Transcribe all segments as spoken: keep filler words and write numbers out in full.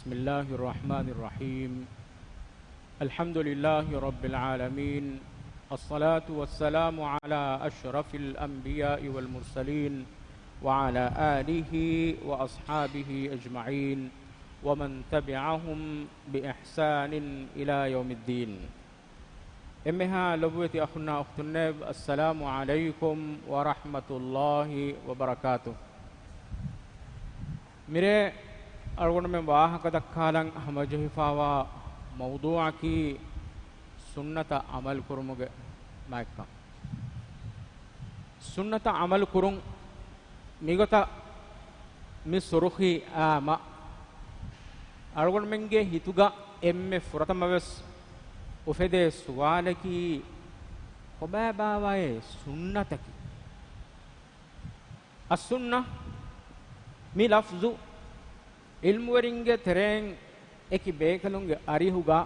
بسم الله الرحمن الرحيم. الحمد لله رب العالمين. الصلاة والسلام على أشرف الأنبياء والمرسلين وعلى آله وأصحابه أجمعين ومن تبعهم بإحسان إلى يوم الدين. އެންމެހާ ލޮބުވެތި އަޚުންނާ އުޚްތުންނޭވެ، އައްސަލާމު ޢަލައިކުމް ވަރަޙްމަތުﷲި ވަބަރަކާތުހު. މިރޭ އަޅުގަނޑުމެން ވާހަކަ ދައްކާލަން ހަމަޖެހިފާވާ މައުޟޫޢަކީ ސުންނަތަށް ޢަމަލު ކުރުމުގެ މާތްކަން. ސުންނަތަށް ޢަމަލު ކުރުން. މިގޮތަށް މި ސުރުޚީ އާ މަ އަޅުގަނޑުމެންގެ ހިތުގަ އެންމެ ފުރަތަމަވެސް އުފެދޭ ސުވާލަކީ، ކޮބާބާވައޭ ސުންނަތަކީ؟ އައްސުންނަ މި ލަފްޒު ޢިލްމުވެރިންގެ ތެރެއިން އެކި ބޭކަލުންގެ އަރިހުގަ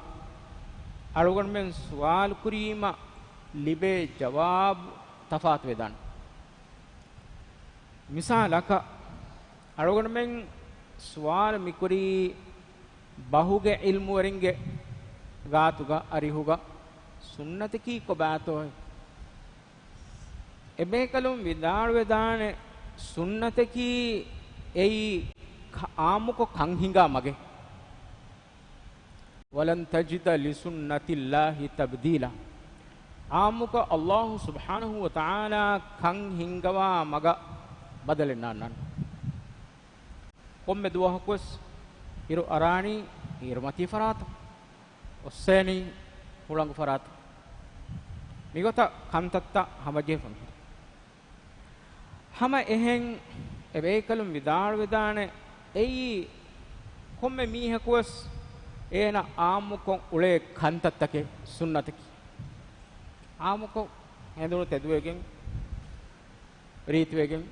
އަޅުގަނޑުމެން ސުވާލު ކުރީމަ ލިބޭ ޖަވާބު ތަފާތުވެދާނެ. މިސާލަކަށް، އަޅުގަނޑުމެން ސުވާލު މިކުރީ ބަހުގެ ޢިލްމުވެރިންގެ ގާތުގަ އަރިހުގަ ސުންނަތަކީ ކޮބާތޯ؟ އެބޭކަލުން ވިދާޅުވެދާނެ، ސުންނަތަކީ އެއީ ކަ-، އާއްމުކޮށް ކަން ހިނގާ މަގެއް. وَلَنْ تَجِدَ لِسُنَّتِ اللَّهِ تَبْدِيلًا. އާއްމުކޮށް ﷲ ސުބްޙާނަހޫ ވަތަޢާލާ ކަން ހިންގަވާ މަގަށް ބަދަލެއް ނާންނާނެ. ކޮންމެ ދުވަހަކުވެސް އިރު އަރާނީ އިރުމަތީ ފަރާތަށް، އޮއްސޭނީ ހުޅަނގު ފަރާތަށް. މިގޮތަށް ކަންތައްތައް ހަމަޖެހިފަ މިހިރީ. ހަމަ އެހެން އެބޭކަލުން ވިދާޅުވެދާނެ، އެއީ ކޮންމެ މީހަކުވެސް އޭނަ އާއްމުކޮށް އުޅޭ ކަންތައްތަކެއް ސުންނަތަކީ. އާއްމުކޮށް ހެނދުނު ތެދުވެގެން، ރީތިވެގެން،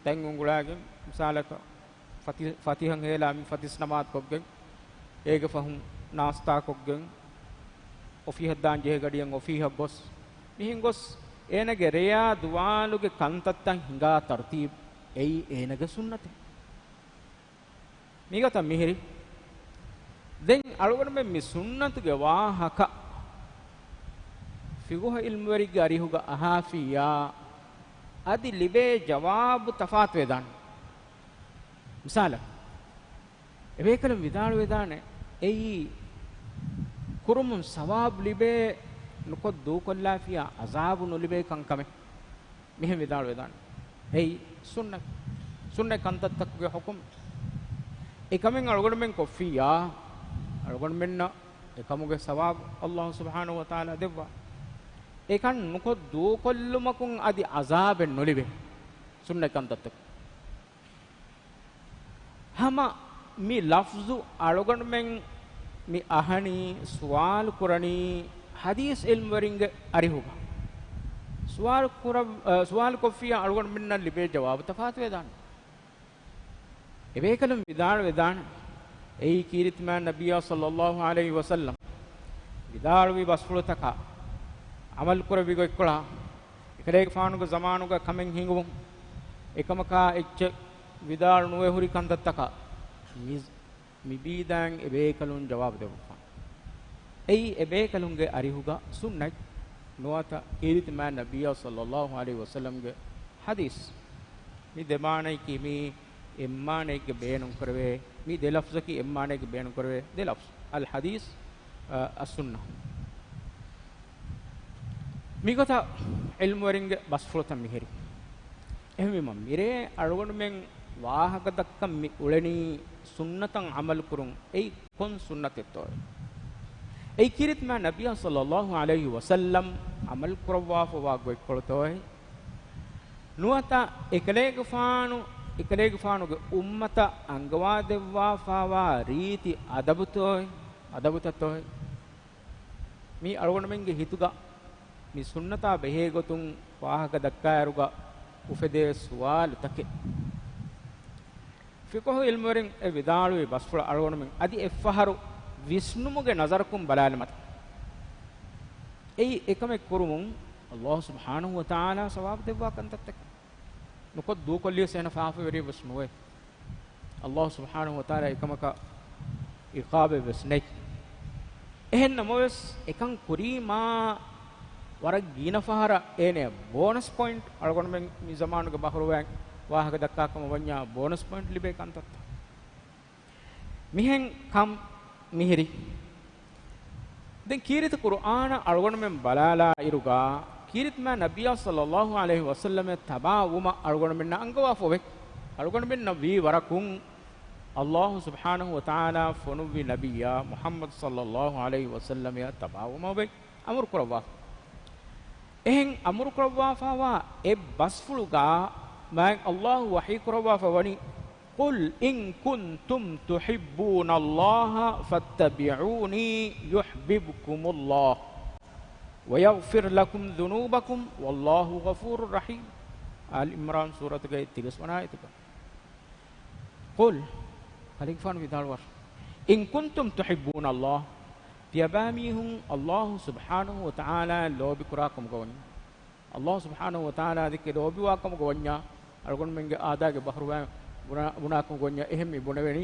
ތަން އުނގުޅާގެން، މިސާލަކަށް، ފަތި-، ފަތިހަން ހޭލާ މި ފަތިސް ނަމާދުކޮށްގެން، އޭގެ ފަހުން ނާސްތާކޮށްގެން، އޮފީހަށް ދާން ޖެހޭ ގަޑިއަށް އޮފީހަށް ގޮސް، މިހެން ގޮސް އޭނަގެ ރެޔާ ދުވާލުގެ ކަންތައްތައް ހިނގާ ތަރުތީބު އެއީ އޭނަގެ ސުންނަތެއް. މިގޮތަށް މިހިރި. ދެން އަޅުގަނޑުމެން މި ސުންނަތުގެ ވާހަކަ ފިޤުހު ޢިލްމުވެރިގެ އަރިހުގަ އަހާފިއްޔާ، އަދި ލިބޭ ޖަވާބު ތަފާތުވެދާނެ. މިސާލަކަށް، އެބޭކަލުން ވިދާޅުވެދާނެ، އެއީ ކުރުމުން ސަވާބު ލިބޭ، ނުކޮށް ދޫކޮށްލާފިއްޔާ ޢަޒާބު ނުލިބޭ ކަންކަމެއް. މިހެން ވިދާޅުވެދާނެ. އެއީ ސުންނަތް، ސުންނަތް ކަންތައްތަކުގެ ޙުކުމް. އެކަމެއް އަޅުގަނޑުމެން ކޮށްފިއްޔާ، އަޅުގަނޑުމެންނަށް އެކަމުގެ ސަވާބު ﷲ ސުބްޙާނަހޫ ވަތަޢާލާ ދެއްވާ. އެކަން ނުކޮށް ދޫކޮށްލުމަކުން އަދި ޢަޒާބެއް ނުލިބޭ ސުންނަތް ކަންތައްތަކު. ހަމަ މި ލަފްޒު އަޅުގަނޑުމެން މި އަހަނީ، ސުވާލު ކުރަނީ ޙަދީޘް ޢިލްމުވެރިންގެ އަރިހުގަ. ސުވާލު ކުރަ-، އަ، ސުވާލު ކޮށްފިއްޔާ އަޅުގަނޑުމެންނަށް ލިބޭ ޖަވާބު ތަފާތުވެދާނެ. އެބޭކަލުން ވިދާޅުވެދާނެ، އެއީ ކީރިތި މާތް ނަބިއްޔާ ޞައްލައްލާހު ޢަލައިހި ވަސައްލަމް ވިދާޅުވި ބަސްފުޅުތަކާ ޢަމަލު ކުރެއްވި ގޮތްކޮޅާ، އެކަލޭގެފާނުގެ ޒަމާނުގަ ކަމެއް ހިނގުމުން، އެކަމަކާ އެއްޗެއް ވިދާޅު ނުވެ ހުރި ކަންތައްތަކާ މި، މި ބީދާން އެބޭކަލުން ޖަވާބު ދެއްވާނެ. އެއީ އެބޭކަލުންގެ އަރިހުގަ ސުންނަތް ނުވަތަ ކީރިތި މާތް ނަބިއްޔާ ޞައްލައްލާހު ޢަލައިހި ވަސައްލަމްގެ ޙަދީޘް. މި ދެ މާނަޔަކީ މީ އެއްމާނައެއްގެ ބޭނުން ކުރެވޭ، މި ދެ ލަފްޒަކީ އެއްމާނައެއްގެ ބޭނުން ކުރެވޭ ދެ ލަފްޒު، އަލް ޙަދީޘް، އަ، އައްސުންނަ. މިގޮތަށް ޢިލްމުވެރިންގެ ބަސްފުޅުތައް މިހިރި. އެހެންވީމަ، މިރޭ އަޅުގަނޑުމެން ވާހަކަ ދައްކަން މި އުޅެނީ ސުންނަތަށް ޢަމަލު ކުރުން. އެއީ ކޮން ސުންނަތެއްތޯއޭ؟ އެއީ ކީރިތި މާތް ނަބިއްޔާ ޞައްލައްލާހު ޢަލައިހި ވަސައްލަމް ޢަމަލު ކުރައްވާފަވާ ގޮތްކޮޅުތޯއޭ؟ ނުވަތަ އެކަލޭގެފާނު، އެކަލޭގެފާނުގެ އުއްމަތަށް އަންގަވާދެއްވާފާވާ ރީތި އަދަބުތޯއޭ؟ އަދަބުތައްތޯއޭ؟ މީ އަޅުގަނޑުމެންގެ ހިތުގަ މި ސުންނަތާ ބެހޭ ގޮތުން ވާހަކަ ދައްކާއިރުގަ އުފެދޭ ސުވާލުތަކެއް. ފިޤުހު ޢިލްމުވެރިން އެ ވިދާޅުވި ބަސްފުޅަށް އަޅުގަނޑުމެން އަދި އެއްފަހަރު ވިސްނުމުގެ ނަޒަރަކުން ބަލާލިމަތަ، އެއީ އެކަމެއް ކުރުމުން ﷲ ސުބްޙާނަހޫ ވަތަޢާލާ ސަވާބު ދެއްވާ ކަންތައްތަކެއް. ނުކޮށް ދޫކޮށްލިޔަސް އޭނަ ފާފަވެރިއެއް ވެސް ނުވޭ. ﷲ ސުބްޙާނަހޫ ވަތަޢާލާ އެކަމަކަށް އިޤާބެއް ވެސް ނެތް. އެހެން ނަމަވެސް، އެކަން ކުރީމާ ވަރަށް ގިނަ ފަހަރަށް އޭނަޔަށް ބޯނަސް ޕޮއިންޓް، އަޅުގަނޑުމެން މި ޒަމާނުގެ ބަހުރުވައިން ވާހަކަ ދައްކާ ކަމަށް ވަންޏާ، ބޯނަސް ޕޮއިންޓް ލިބޭ ކަންތައްތައް. މިހެން ކަން މިހިރި. ދެން ކީރިތި ޤުރުއާނަށް އަޅުގަނޑުމެން ބަލާލާ އިރުގަ، ކީރިތިމާ ނަބިއްޔާ ޞައްލައްލާހު ޢަލައިހި ވަސައްލަމަށް ތަބާވުމަށް އަޅުގަނޑުމެންނަށް އަންގަވާފަ އޮވޭ. އަޅުގަނޑުމެންނަށް ވީ ވަރަކުން ﷲ ސުބްޙާނަހު ވަތަޢާލާ ފޮނުއްވި ނަބިއްޔާ މުޙައްމަދު ޞައްލައްލާހު ޢަލައިހި ވަސައްލަމަށް ތަބާވުމަށް އޮވޭ. އަމުރު ކުރައްވާފަ. އެހެން އަމުރު ކުރައްވާފައިވާ އެއް ބަސްފުޅުގަ މާތް ﷲ ވަޙީ ކުރައްވާފަ ވަނީ، "قل إن كنتم تحبون الله فاتبعوني يحببكم الله ويغفر لكم ذنوبكم والله غفور رحيم." އާލް ޢިމްރާން ސޫރަތުގެ ތިރީސް ވަނަ އާޔަތުގަ. قل، ކަލޭގެފާނު ވިދާޅުވާށި. إن كنتم تحبون الله، ތިޔަބައިމީހުން ﷲ ސުބްޙާނަހު ވަތަޢާލާ ލޯބިކުރާ ކަމުގަ ވަންޏާ، ﷲ ސުބްޙާނަހު ވަތަޢާލާ ދެކެ ލޯބިވާ ކަމުގަ ވަންޏާ، އަޅުގަނޑުމެންގެ އާދާގެ ބަހުރުވައިން ބުނާ، ބުނާ ކަމުގަ ވަންޏާ، އެހެން މި ބުނެވެނީ.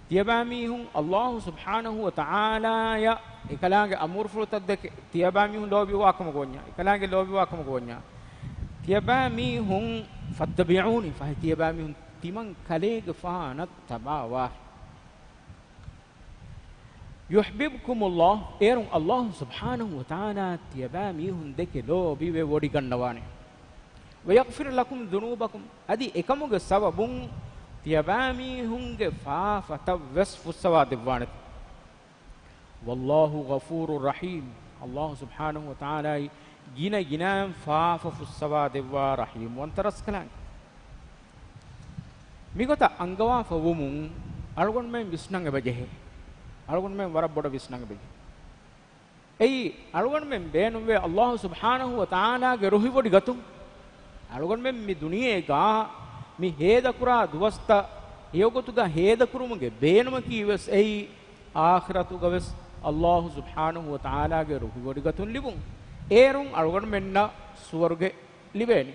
ތިޔަބައިމީހުން ﷲ ސުބްޙާނަހު ވަތަޢާލާޔަށް އެކަލާނގެ އަމުރުފުޅުތައް ދެކެ، ތިޔަބައިމީހުން ލޯބިވާ ކަމުގަ ވަންޏާ، އެކަލާނގެ ލޯބިވާ ކަމުގަ ވަންޏާ، ތިޔަބައިމީހުން، فاتبعوني، ފަހެ ތިޔަބައިމީހުން ތިމަން ކަލޭގެފާނަށް ތަބާވާ. يحببكم الله، އޭރުން ﷲ ސުބްޙާނަހު ވަތަޢާލާ ތިޔަބައިމީހުން ދެކެ ލޯބިވެވޮޑިގަންނަވާނެ. ويغفر لكم ذنوبكم، އަދި އެކަމުގެ ސަބަބުން ތިޔަބައިމީހުންގެ ފާފަތައް ވެސް ފުއްސަވާ ދެއްވާނެތެ. والله غفور رحيم، ﷲ ސުބްޙާނަހު ވަތަޢާލާއީ ގިނަ ގިނައިން ފާފަ ފުއްސަވާ ދެއްވާ ރަޙީމްވަންތަ ރަސްކަލާނގެ. މިގޮތަށް އަންގަވާފަ ވުމުން އަޅުގަނޑުމެން ވިސްނަން އެބަ ޖެހޭ. އަޅުގަނޑުމެން ވަރަށް ބޮޑަށް ވިސްނަން އެބަ ޖެހޭ. އެއީ، އަޅުގަނޑުމެން ބޭނުންވޭ ﷲ ސުބްޙާނަހު ވަތަޢާލާގެ ރުހިވޮޑިގަތުން. އަޅުގަނޑުމެން މި ދުނިޔޭގަ މި ހޭދަކުރާ ދުވަސްތައް ހެޔޮގޮތުގަ ހޭދަކުރުމުގެ ބޭނުމަކީ ވެސް އެއީ، އާޚިރަތުގަ ވެސް ﷲ ސުބްޙާނަހު ވަތަޢާލާގެ ރުހިވޮޑިގަތުން ލިބުން. އޭރުން އަޅުގަނޑުމެންނަށް ސުވަރުގެ ލިބޭނެ.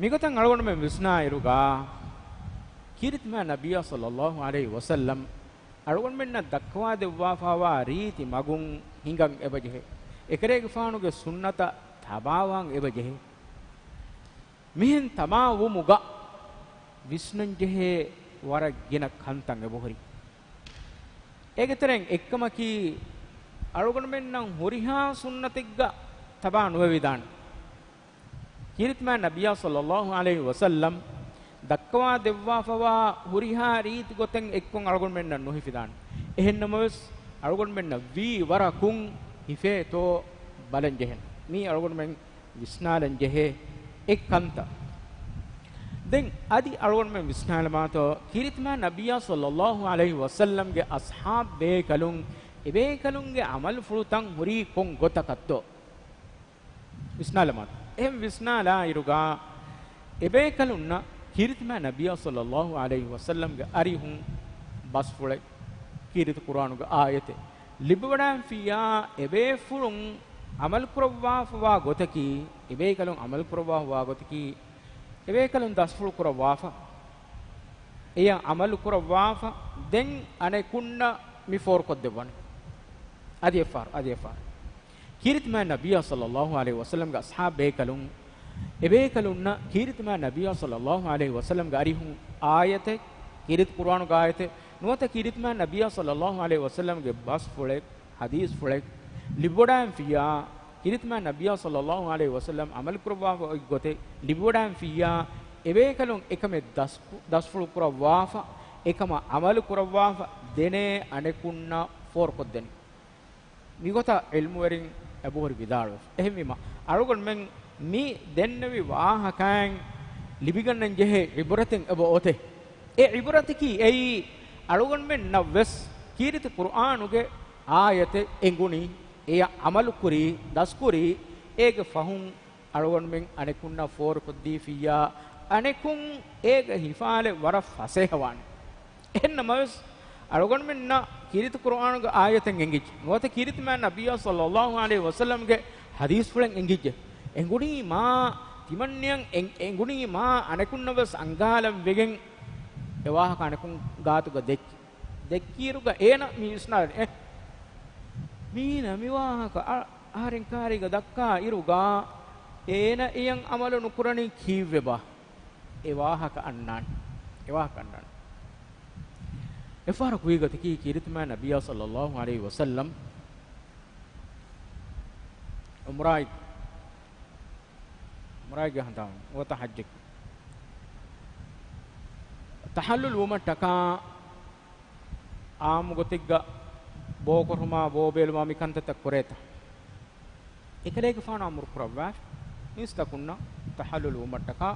މިގޮތަށް އަޅުގަނޑުމެން ވިސްނާއިރުގަ، ކީރިތިމާ ނަބިއްޔާ ޞައްލައްލާހު ޢަލައިހި ވަސައްލަމް އަޅުގަނޑުމެންނަށް ދައްކަވާދެއްވާފައިވާ ރީތި މަގުން ހިނގަން އެބަޖެހޭ. އެކަލޭގެފާނުގެ ސުންނަތަށް ތަބާވާން އެބަޖެހޭ. މިހެން ތަބާވުމުގަ ވިސްނަންޖެހޭ ވަރަށް ގިނަ ކަންތައް އެބަހުރި. އޭގެ ތެރެއިން އެއްކަމަކީ، އަޅުގަނޑުމެންނަށް ހުރިހާ ސުންނަތެއްގަ ތަބާ ނުވެވިދާނެ. ކީރިތިމާ ނަބިއްޔާ ޞައްލައްލާހު ޢަލައިހި ވަސައްލަމް ދައްކަވާ ދެއްވާފަވާ ހުރިހާ ރީތި ގޮތެއް އެއްކޮށް އަޅުގަނޑުމެންނަށް ނުހިފިދާނެ. އެހެންނަމަވެސް، އަޅުގަނޑުމެންނަށް ވީ ވަރަކުން ހިފޭތޯ ބަލަން ޖެހެން. މީ އަޅުގަނޑުމެން ވިސްނާލަން ޖެހޭ އެއް ކަންތައް. ދެން އަދި އަޅުގަނޑުމެން ވިސްނާލަމާތޯ، ކީރިތިމާ ނަބިއްޔާ ޞައްލައްލާހު ޢަލައިހި ވަސައްލަމްގެ އަޞްޙާބް ބޭކަލުން، އެބޭކަލުންގެ ޢަމަލުފުޅުތައް ހުރީ ކޮން ގޮތަކަށްތޯ؟ ވިސްނާލަމާ. އެހެން ވިސްނާލާއިރުގަ، އެބޭކަލުންނަށް ކީރިތިމާ ނަބިއްޔާ ޞައްލައްލާހު ޢަލައިހި ވަސައްލަމްގެ އަރިހުން ބަސްފުޅެއް، ކީރިތި ޤުރުއާނުގެ އާޔަތެއް ލިބިވަޑައިފިއްޔާ، އެބޭފުޅުން ޢަމަލުކުރައްވާފަވާ ގޮތަކީ، އެބޭކަލުން ޢަމަލުކުރައްވާފަވާ ގޮތަކީ، އެބޭކަލުން ދަސްފުޅު ކުރައްވާފަ، އެޔަށް ޢަމަލު ކުރައްވާފަ، ދެން އަނެކުންނަށް މި ފޯރުކޮށްދެއްވަން. އަދި އެއްފަހަރު، އަދި އެއްފަހަރު. ކީރިތިމާ ނަބިއްޔާ ޞައްލައްލާހު ޢަލައިހި ވަސައްލަމްގެ އަޞްޙާބް ބޭކަލުން، އެބޭކަލުންނަށް ކީރިތިމާ ނަބިއްޔާ ޞައްލައްލާހު ޢަލައިހި ވަސައްލަމްގެ އަރިހުން އާޔަތެއް، ކީރިތި ޤުރުއާނުގެ އާޔަތެއް، ނުވަތަ ކީރިތިމާ ނަބިއްޔާ ޞައްލައްލާހު ޢަލައިހި ވަސައްލަމްގެ ބަސްފުޅެއް، ޙަދީޘްފުޅެއް ލިބިވަޑައިންފިއްޔާ، ކީރިތިމާ ނަބިއްޔާ ޞައްލައްލާހު ޢަލައިހި ވަސައްލަމް ޢަމަލުކުރައްވާފަ އޮތް ގޮތެއް ލިބިވަޑައިންފިއްޔާ، އެބޭކަލުން އެކަމެއް ދަސް، ދަސްފުޅު ކުރައްވާފަ، އެކަމަށް ޢަމަލު ކުރައްވާފަ، ދެނޭ އަނެކުންނަށް ފޯރުކޮށްދެނީ. މިގޮތަށް ޢިލްމުވެރިން އެބަހުރި ވިދާޅުވެފަ. އެހެންވީމަ، އަޅުގަނޑުމެން މި ދެންނެވި ވާހަކައިން ލިބިގަންނަން ޖެހޭ ޢިބުރަތެއް އެބަ އޮތޭ. އެ ޢިބުރަތަކީ އެއީ، އަޅުގަނޑުމެންނަށް ވެސް ކީރިތި ޤުރުއާނުގެ އާޔަތެއް އެނގުނީ، އެޔަށް ޢަމަލުކުރީ، ދަސްކުރީ، އޭގެ ފަހުން އަޅުގަނޑުމެން އަނެކުންނަށް ފޯރުކޮށްދީފިއްޔާ، އަނެކުން އޭގެ ހިފާލެއް ވަރަށް ފަސޭހަވާނެ. އެހެންނަމަވެސް، އަޅުގަނޑުމެންނަށް ކީރިތި ޤުރުއާނުގެ އާޔަތެއް އެނގިއްޖެ. ނުވަތަ ކީރިތިމާ ނަބިއްޔާ ޞައްލައްލާހު ޢަލައިހި ވަސައްލަމްގެ ޙަދީޘްފުޅެއް އެނގިއްޖެ. އެނގުނީ މާ ތިމަންނަޔަށް އެން، އެނގުނީ މާ އަނެކުންނަށް ވެސް އަންގާލަން ވެގެން އެ ވާހަކަ އަނެކުން ގާތުގަ ދެއްކި. ދެއްކިއިރުގަ އޭނަ މި ވިސްނާލި، އެ، މީނަ މި ވާހަކަ އަ-، އަހަރެން ކާރީގަ ދައްކާ އިރުގަ އޭނަ އެޔަށް އަމަލު ނުކުރަނީ ކީއްވެބާ؟ އެ ވާހަކަ އަންނާނެ. އެ ވާހަކަ އަންނާނެ. އެއްފަހަރަކު ވީގޮތަކީ ކީރިތިމާ ނަބިއްޔާ ޞައްލައްލާހު ޢަލައިހި ވަސައްލަމް ޢުމްރާއެއް، ޢުމްރާގެ ހަނދާން ނުވަތަ ޙައްޖެއް ތަޙައްލުލް ވުމަށްޓަކާ އާއްމު ގޮތެއްގަ ބޯކޮށުމާ ބޯބޭލުމާ މި ކަންތައްތައް ކުރޭތަ؟ އެކަލޭގެފާނު އަމުރު ކުރައްވާ މީސްތަކުންނަށް ތަޙައްލުލް ވުމަށްޓަކާ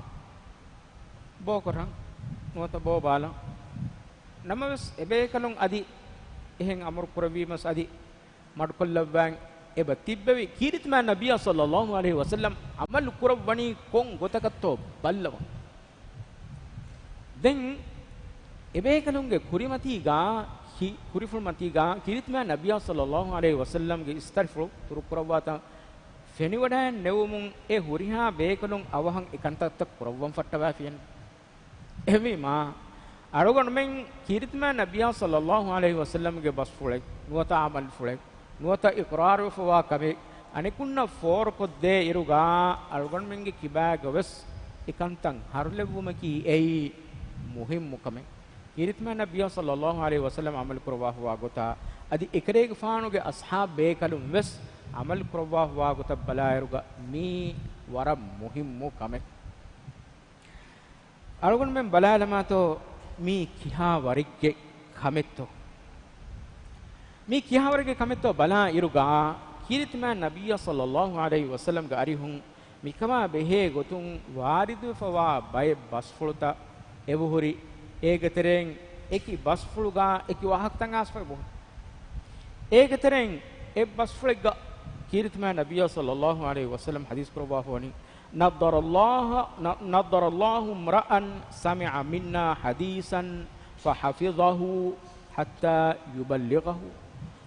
ބޯކޮށް ނުވަތަ ބޯ ބާލަން. ނަމަވެސް އެބޭކަލުން އަދި އެހެން އަމުރު ކުރެއްވީމަސް އަދި މަޑުކޮށްލައްވާން އެބަ ތިއްބެވި. ކީރިތިމާ ނަބިއްޔާ ޞައްލައްލާހު ޢަލައިހި ވަސައްލަމް ޢަމަލު ކުރައްވަނީ ކޮން ގޮތަކަށްތޯ ބައްލަވަން. ދެން އެބޭކަލުންގެ ކުރިމަތީގާ، ކި-، ކުރިފުޅުމަތީގާ ކީރިތިމާ ނަބިއްޔާ ޞައްލައްލާހު ޢަލައިހި ވަސައްލަމްގެ އިސްތަށިފުޅު ތުރުކުރައްވާތަން ފެނިވަޑައެއް ނެވުމުން އެ ހުރިހާ ބޭކަލުން އަވަހަށް އެ ކަންތައްތައް ކުރައްވަން ފައްޓަވާފިއެއްނު. އެހެންވީމާ، އަޅުގަނޑުމެން ކީރިތިމާ ނަބިއްޔާ ޞައްލައްލާހު ޢަލައިހި ވަސައްލަމްގެ ބަސްފުޅެއް ނުވަތަ ޢަމަލުފުޅެއް ނުވަތަ އިޤްރާރުވެފަވާ ކަމެއް އަނެކުންނަށް ފޯރުކޮށްދޭ އިރުގާ، އަޅުގަނޑުމެންގެ ކިބާގަވެސް އެކަންތައް ހަރުލެއްވުމަކީ އެއީ މުހިއްމު ކަމެއް. ކީރިތިމާ ނަބިއްޔާ ޞައްލައްލާހު ޢަލައިހި ވަސައްލަމް ޢަމަލު ކުރައްވާފަވާ ގޮތާ، އަދި އެކަލޭގެފާނުގެ އަޞްޙާބު ބޭކަލުން ވެސް ޢަމަލު ކުރައްވާފަވާ ގޮތަށް ބަލާއިރުގަ މީ ވަރަށް މުހިއްމު ކަމެއް. އަޅުގަނޑުމެން ބަލާލަމާތޯ މީ ކިހާ ވަރެއްގެ ކަމެއްތޯ؟ މީ ކިހާ ވަރެއްގެ ކަމެއްތޯ ބަލާ އިރުގަ، ކީރިތިމާ ނަބިއްޔާ ޞައްލައްލާހު ޢަލައިހި ވަސައްލަމްގެ އަރިހުން މިކަމާ ބެހޭ ގޮތުން ވާރިދުވެފަވާ ބައެއް ބަސްފުޅުތައް އެބަހުރި، އޭގެ ތެރެއިން އެކި ބަސްފުޅުގަ އެކި ވާހަކަތައް އައިސްފަ އެބަހުރި. އޭގެ ތެރެއިން އެއް ބަސްފުޅެއްގަ ކީރިތިމާ ނަބިއްޔާ ޞައްލައްލާހު ޢަލައިހި ވަސައްލަމް ޙަދީޘް ކުރައްވާފަވަނީ، نضر الله، ن-، نضر الله امرأ سمع منا حديثا فحفظه حتى يبلغه،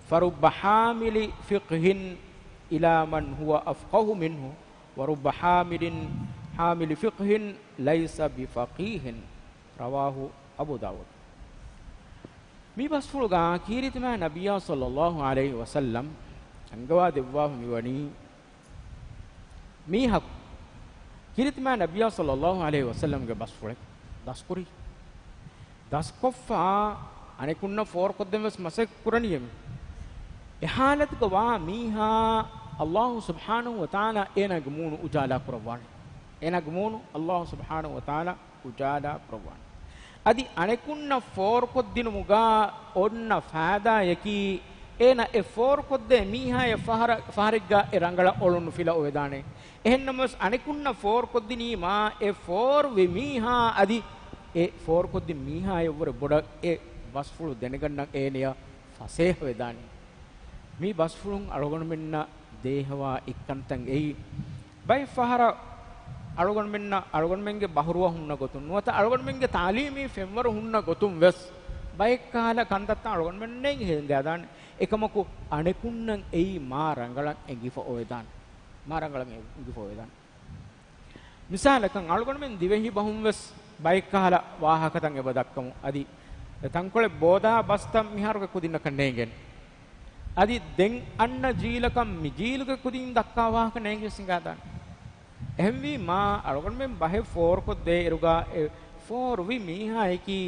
فرب حامل فقه إلى من هو أفقه منه، ورب حامل، حامل فقه ليس بفقيه. رواه أبو داود. މި ބަސްފުޅުގަ ކީރިތިމާ ނަބިއްޔާ ޞައްލައްލާހު ޢަލައިހި ވަސައްލަމް އަންގަވާ ދެއްވާފަ މިވަނީ، މީހަކު ކީރިތިމާ ނަބިއްޔާ ޞައްލައްލާހު ޢަލައިހި ވަސައްލަމްގެ ބަސްފުޅެއް ދަސްކުރީ. ދަސްކޮށްފަ އަނެކުންނަށް ފޯރުކޮށްދޭން ވެސް މަސައްކަތް ކުރަނީ އެމީ. އެ ޙާލަތުގަ ވާ މީހާ އައްލާހު ސުބްޙާނަހު ވަތަޢާލާ އޭނާގެ މޫނު އުޖާލާ ކުރައްވާނެ. އޭނާގެ މޫނު އައްލާހު ސުބްޙާނަހު ވަތަޢާލާ އުޖާލާ ކުރައްވާނެ. އަދި އަނެކުންނަށް ފޯރުކޮށްދިނުމުގަ އޮންނަ ފާއިދާއަކީ، އޭނަ އެ ފޯރުކޮށްދޭ މީހާޔަށް ފަހަރަ-، ފަހަރެއްގަ އެ ރަނގަޅަށް އޮޅުން ނުފިލަ އޮވެދާނެ. އެހެންނަމަވެސް އަނެކުންނަށް ފޯރުކޮށްދިނީމާ، އެ ފޯރުވި މީހާ އަދި އެ ފޯރުކޮށްދިން މީހާޔަށްވުރެ ބޮޑަށް އެ ބަސްފުޅު ދެނެގަންނަން އޭނަޔަށް ފަސޭހަވެދާނެ. މި ބަސްފުޅުން އަޅުގަނޑުމެންނަށް ދޭހަވާ އެއްކަންތައް އެއީ، ބައެއް ފަހަރަށް އަޅުގަނޑުމެންނަށް އަޅުގަނޑުމެންގެ ބަހުރުވަ ހުންނަ ގޮތުން ނުވަތަ އަޅުގަނޑުމެންގެ ތާލީމީ ފެންވަރު ހުންނަ ގޮތުން ވެސް ބައެއް ކަހަލަ ކަންތައްތައް އަޅުގަނޑުމެންނަށް ހިނގާދާނެ. އެކަމަކު އަނެކުންނަށް އެއީ މާ ރަނގަޅަށް އެނގިފަ އޮވެދާނެ. މާ ރަނގަޅަށް އެނގިފަ އޮވެދާނެ. މިސާލަކަށް، އަޅުގަނޑުމެން ދިވެހި ބަހުން ވެސް ބައެއް ކަހަލަ ވާހަކަތައް އެބަ ދައްކަމު. އަދި ތަންކޮޅެއް ބޯދާ ބަސްތައް މިހާރުގެ ކުދިންނަކަށް ނޭނގެން. އަދި ދެން އަންނަ ޖީލަކަށް މި ޖީލުގެ ކުދިން ދައްކާ ވާހަކަ ނޭނގި ވެސް ހިނގާދާނެ. އެހެންވީމާ، އަޅުގަނޑުމެން ބަހެއް ފޯރުކޮށްދޭ އިރުގަ އެ ފޯރުވި މީހާއަކީ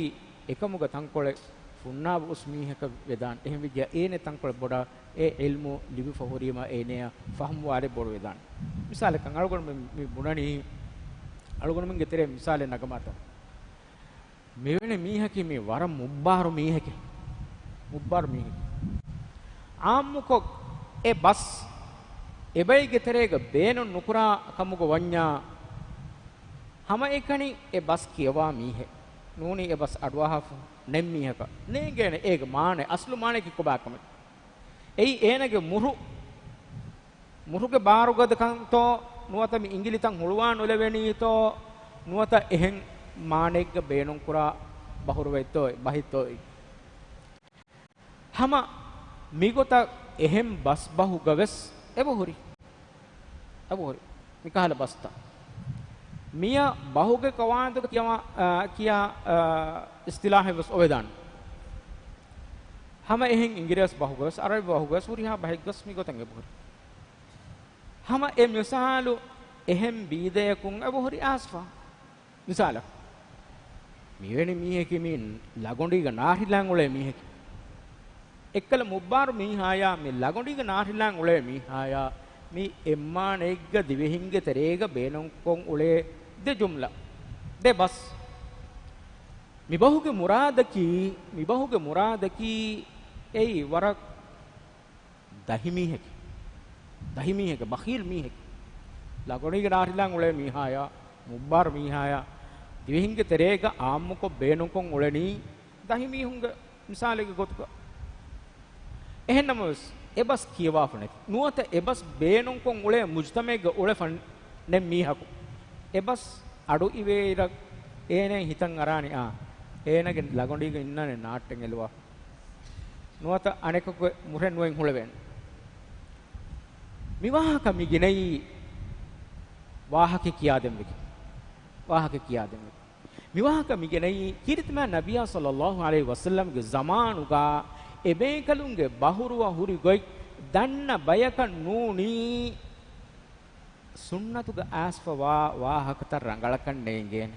އެކަމުގަ ތަންކޮޅެއް ފުންނާބު އުސް މީހަކަށް ވެދާނެ. އެހެންވެއްޖެ އޭނެ ތަންކޮޅެއް ބޮޑަށް އެ ޢިލްމު ލިބިފަ ހުރީމަ އޭނެއަށް ފަހުމުވާލެއް ބޮޑުވެދާނެ. މިސާލަކަށް އަޅުގަނޑުމެން މި ބުނަނީ، އަޅުގަނޑުމެންގެ ތެރޭ މިސާލެއް ނަގަމާތޯ. މިވެނި މީހަކީ މީ ވަރަށް މުއްބާރު މީހެކޭ. މުއްބާރު މީހެކޭ. ޢާއްމުކޮށް އެ ބަސް އެބައިގެ ތެރޭގަ ބޭނުން ނުކުރާ ކަމުގަ ވަންޏާ، ހަމައެކަނި އެ ބަސް ކިޔަވާ މީހެއް ނޫނީ އެ ބަސް އަޑުއަހާފަ ނެތް މީހަކަށް ނޭނގޭނެ އޭގެ މާނަ، އަސްލު މާނަޔަކީ ކޮބާ ކަމެއް. އެއީ އޭނަގެ މުރު، މުރުގެ ބާރުގަދަކަންތޯ، ނުވަތަ މި އިނގިލިތައް ހުޅުވާ ނުލެވެނީތޯ، ނުވަތަ އެހެން މާނައެއްގަ ބޭނުންކުރާ ބަހުރުވައެއްތޯ، ބަހެއްތޯ. ހަމަ މިގޮތަށް އެހެން ބަސްބަހުގަ ވެސް އެބަހުރި. އެބަހުރި. މިކަހަލަ ބަސްތައް. މިޔަ ބަހުގެ ޤަވާޢިދުގަ ކިޔަވާ، އާ، ކިޔާ، އާ، އިޞްޠިލާޙެއް ވެސް އޮވެދާނެ. ހަމަ އެހެން އިނގިރޭސި ބަހުގަވެސް، އަރަބި ބަހުގަވެސް ހުރިހާ ބަހެއްގަސް މިގޮތަށް އެބަހުރި. ހަމަ އެ މިސާލު އެހެން ބީދަޔަކުން އެބަހުރި އައިސްފަ. މިސާލަކަށް، މިވެނި މީހަކީ މި ލަގޮނޑީގަ ނާރިލާން އުޅޭ މީހަކީ. އެއްކަލަ މުއްބާރު މީހާޔާ މި ލަގޮނޑީގަ ނާރިލާން އުޅޭ މީހާޔާ މި އެއްމާނައެއްގަ ދިވެހިންގެ ތެރޭގަ ބޭނުންކޮށް އުޅޭ ދެ ޖުމްލަ، ދެ ބަސް. މި ބަހުގެ މުރާދަކީ، މި ބަހުގެ މުރާދަކީ އެއީ ވަރަށް ދަހި މީހެކޭ. ދަހި މީހެކޭ، ބަޚީލް މީހެކޭ. ލަގޮނޑީގަ ނާރިލާން އުޅޭ މީހާޔާ، މުއްބާރު މީހާޔާ، ދިވެހިންގެ ތެރޭގަ އާއްމުކޮށް ބޭނުންކޮށް އުޅެނީ ދަހި މީހުންގެ މިސާލެއްގެ ގޮތުގަ. އެހެންނަމަވެސް، އެ ބަސް ކިޔަވާފަ ނެތި. ނުވަތަ އެ ބަސް ބޭނުންކޮށް އުޅޭ މުޖްތަމައެއްގަ އުޅެފަ ނެތް މީހަކު އެ ބަސް އަޑު އިވޭއިރަށް އޭނަ ހިތަށް އަރާނެ އާ، އޭނަގެ ލަގޮނޑީގަ އިންނާނެ ނާއްޓެއް އެލުވާފަ. ނުވަތަ އަނެކަކު މުށެއް ނުވެން ހުޅެވޭނެ. މި ވާހަކަ މި ގިނައީ ވާހަކަ ކިޔާދެންވެގެން. ވާހަކަ ކިޔާދެންވެގެން. މި ވާހަކަ މި ގެނައީ ކީރިތިމާ ނަބިޔާ ޞައްލައްލާހު ޢަލައިހި ވަސައްލަމްގެ ޒަމާނުގަ އެބޭކަލުންގެ ބަހުރުވަ ހުރި ގޮތް ދަންނަ ބަޔަކަށް ނޫނީ ސުންނަތުގަ އައިސްފަވާ ވާހަކަތައް ރަނގަޅަކަށް ނޭނގޭނެ.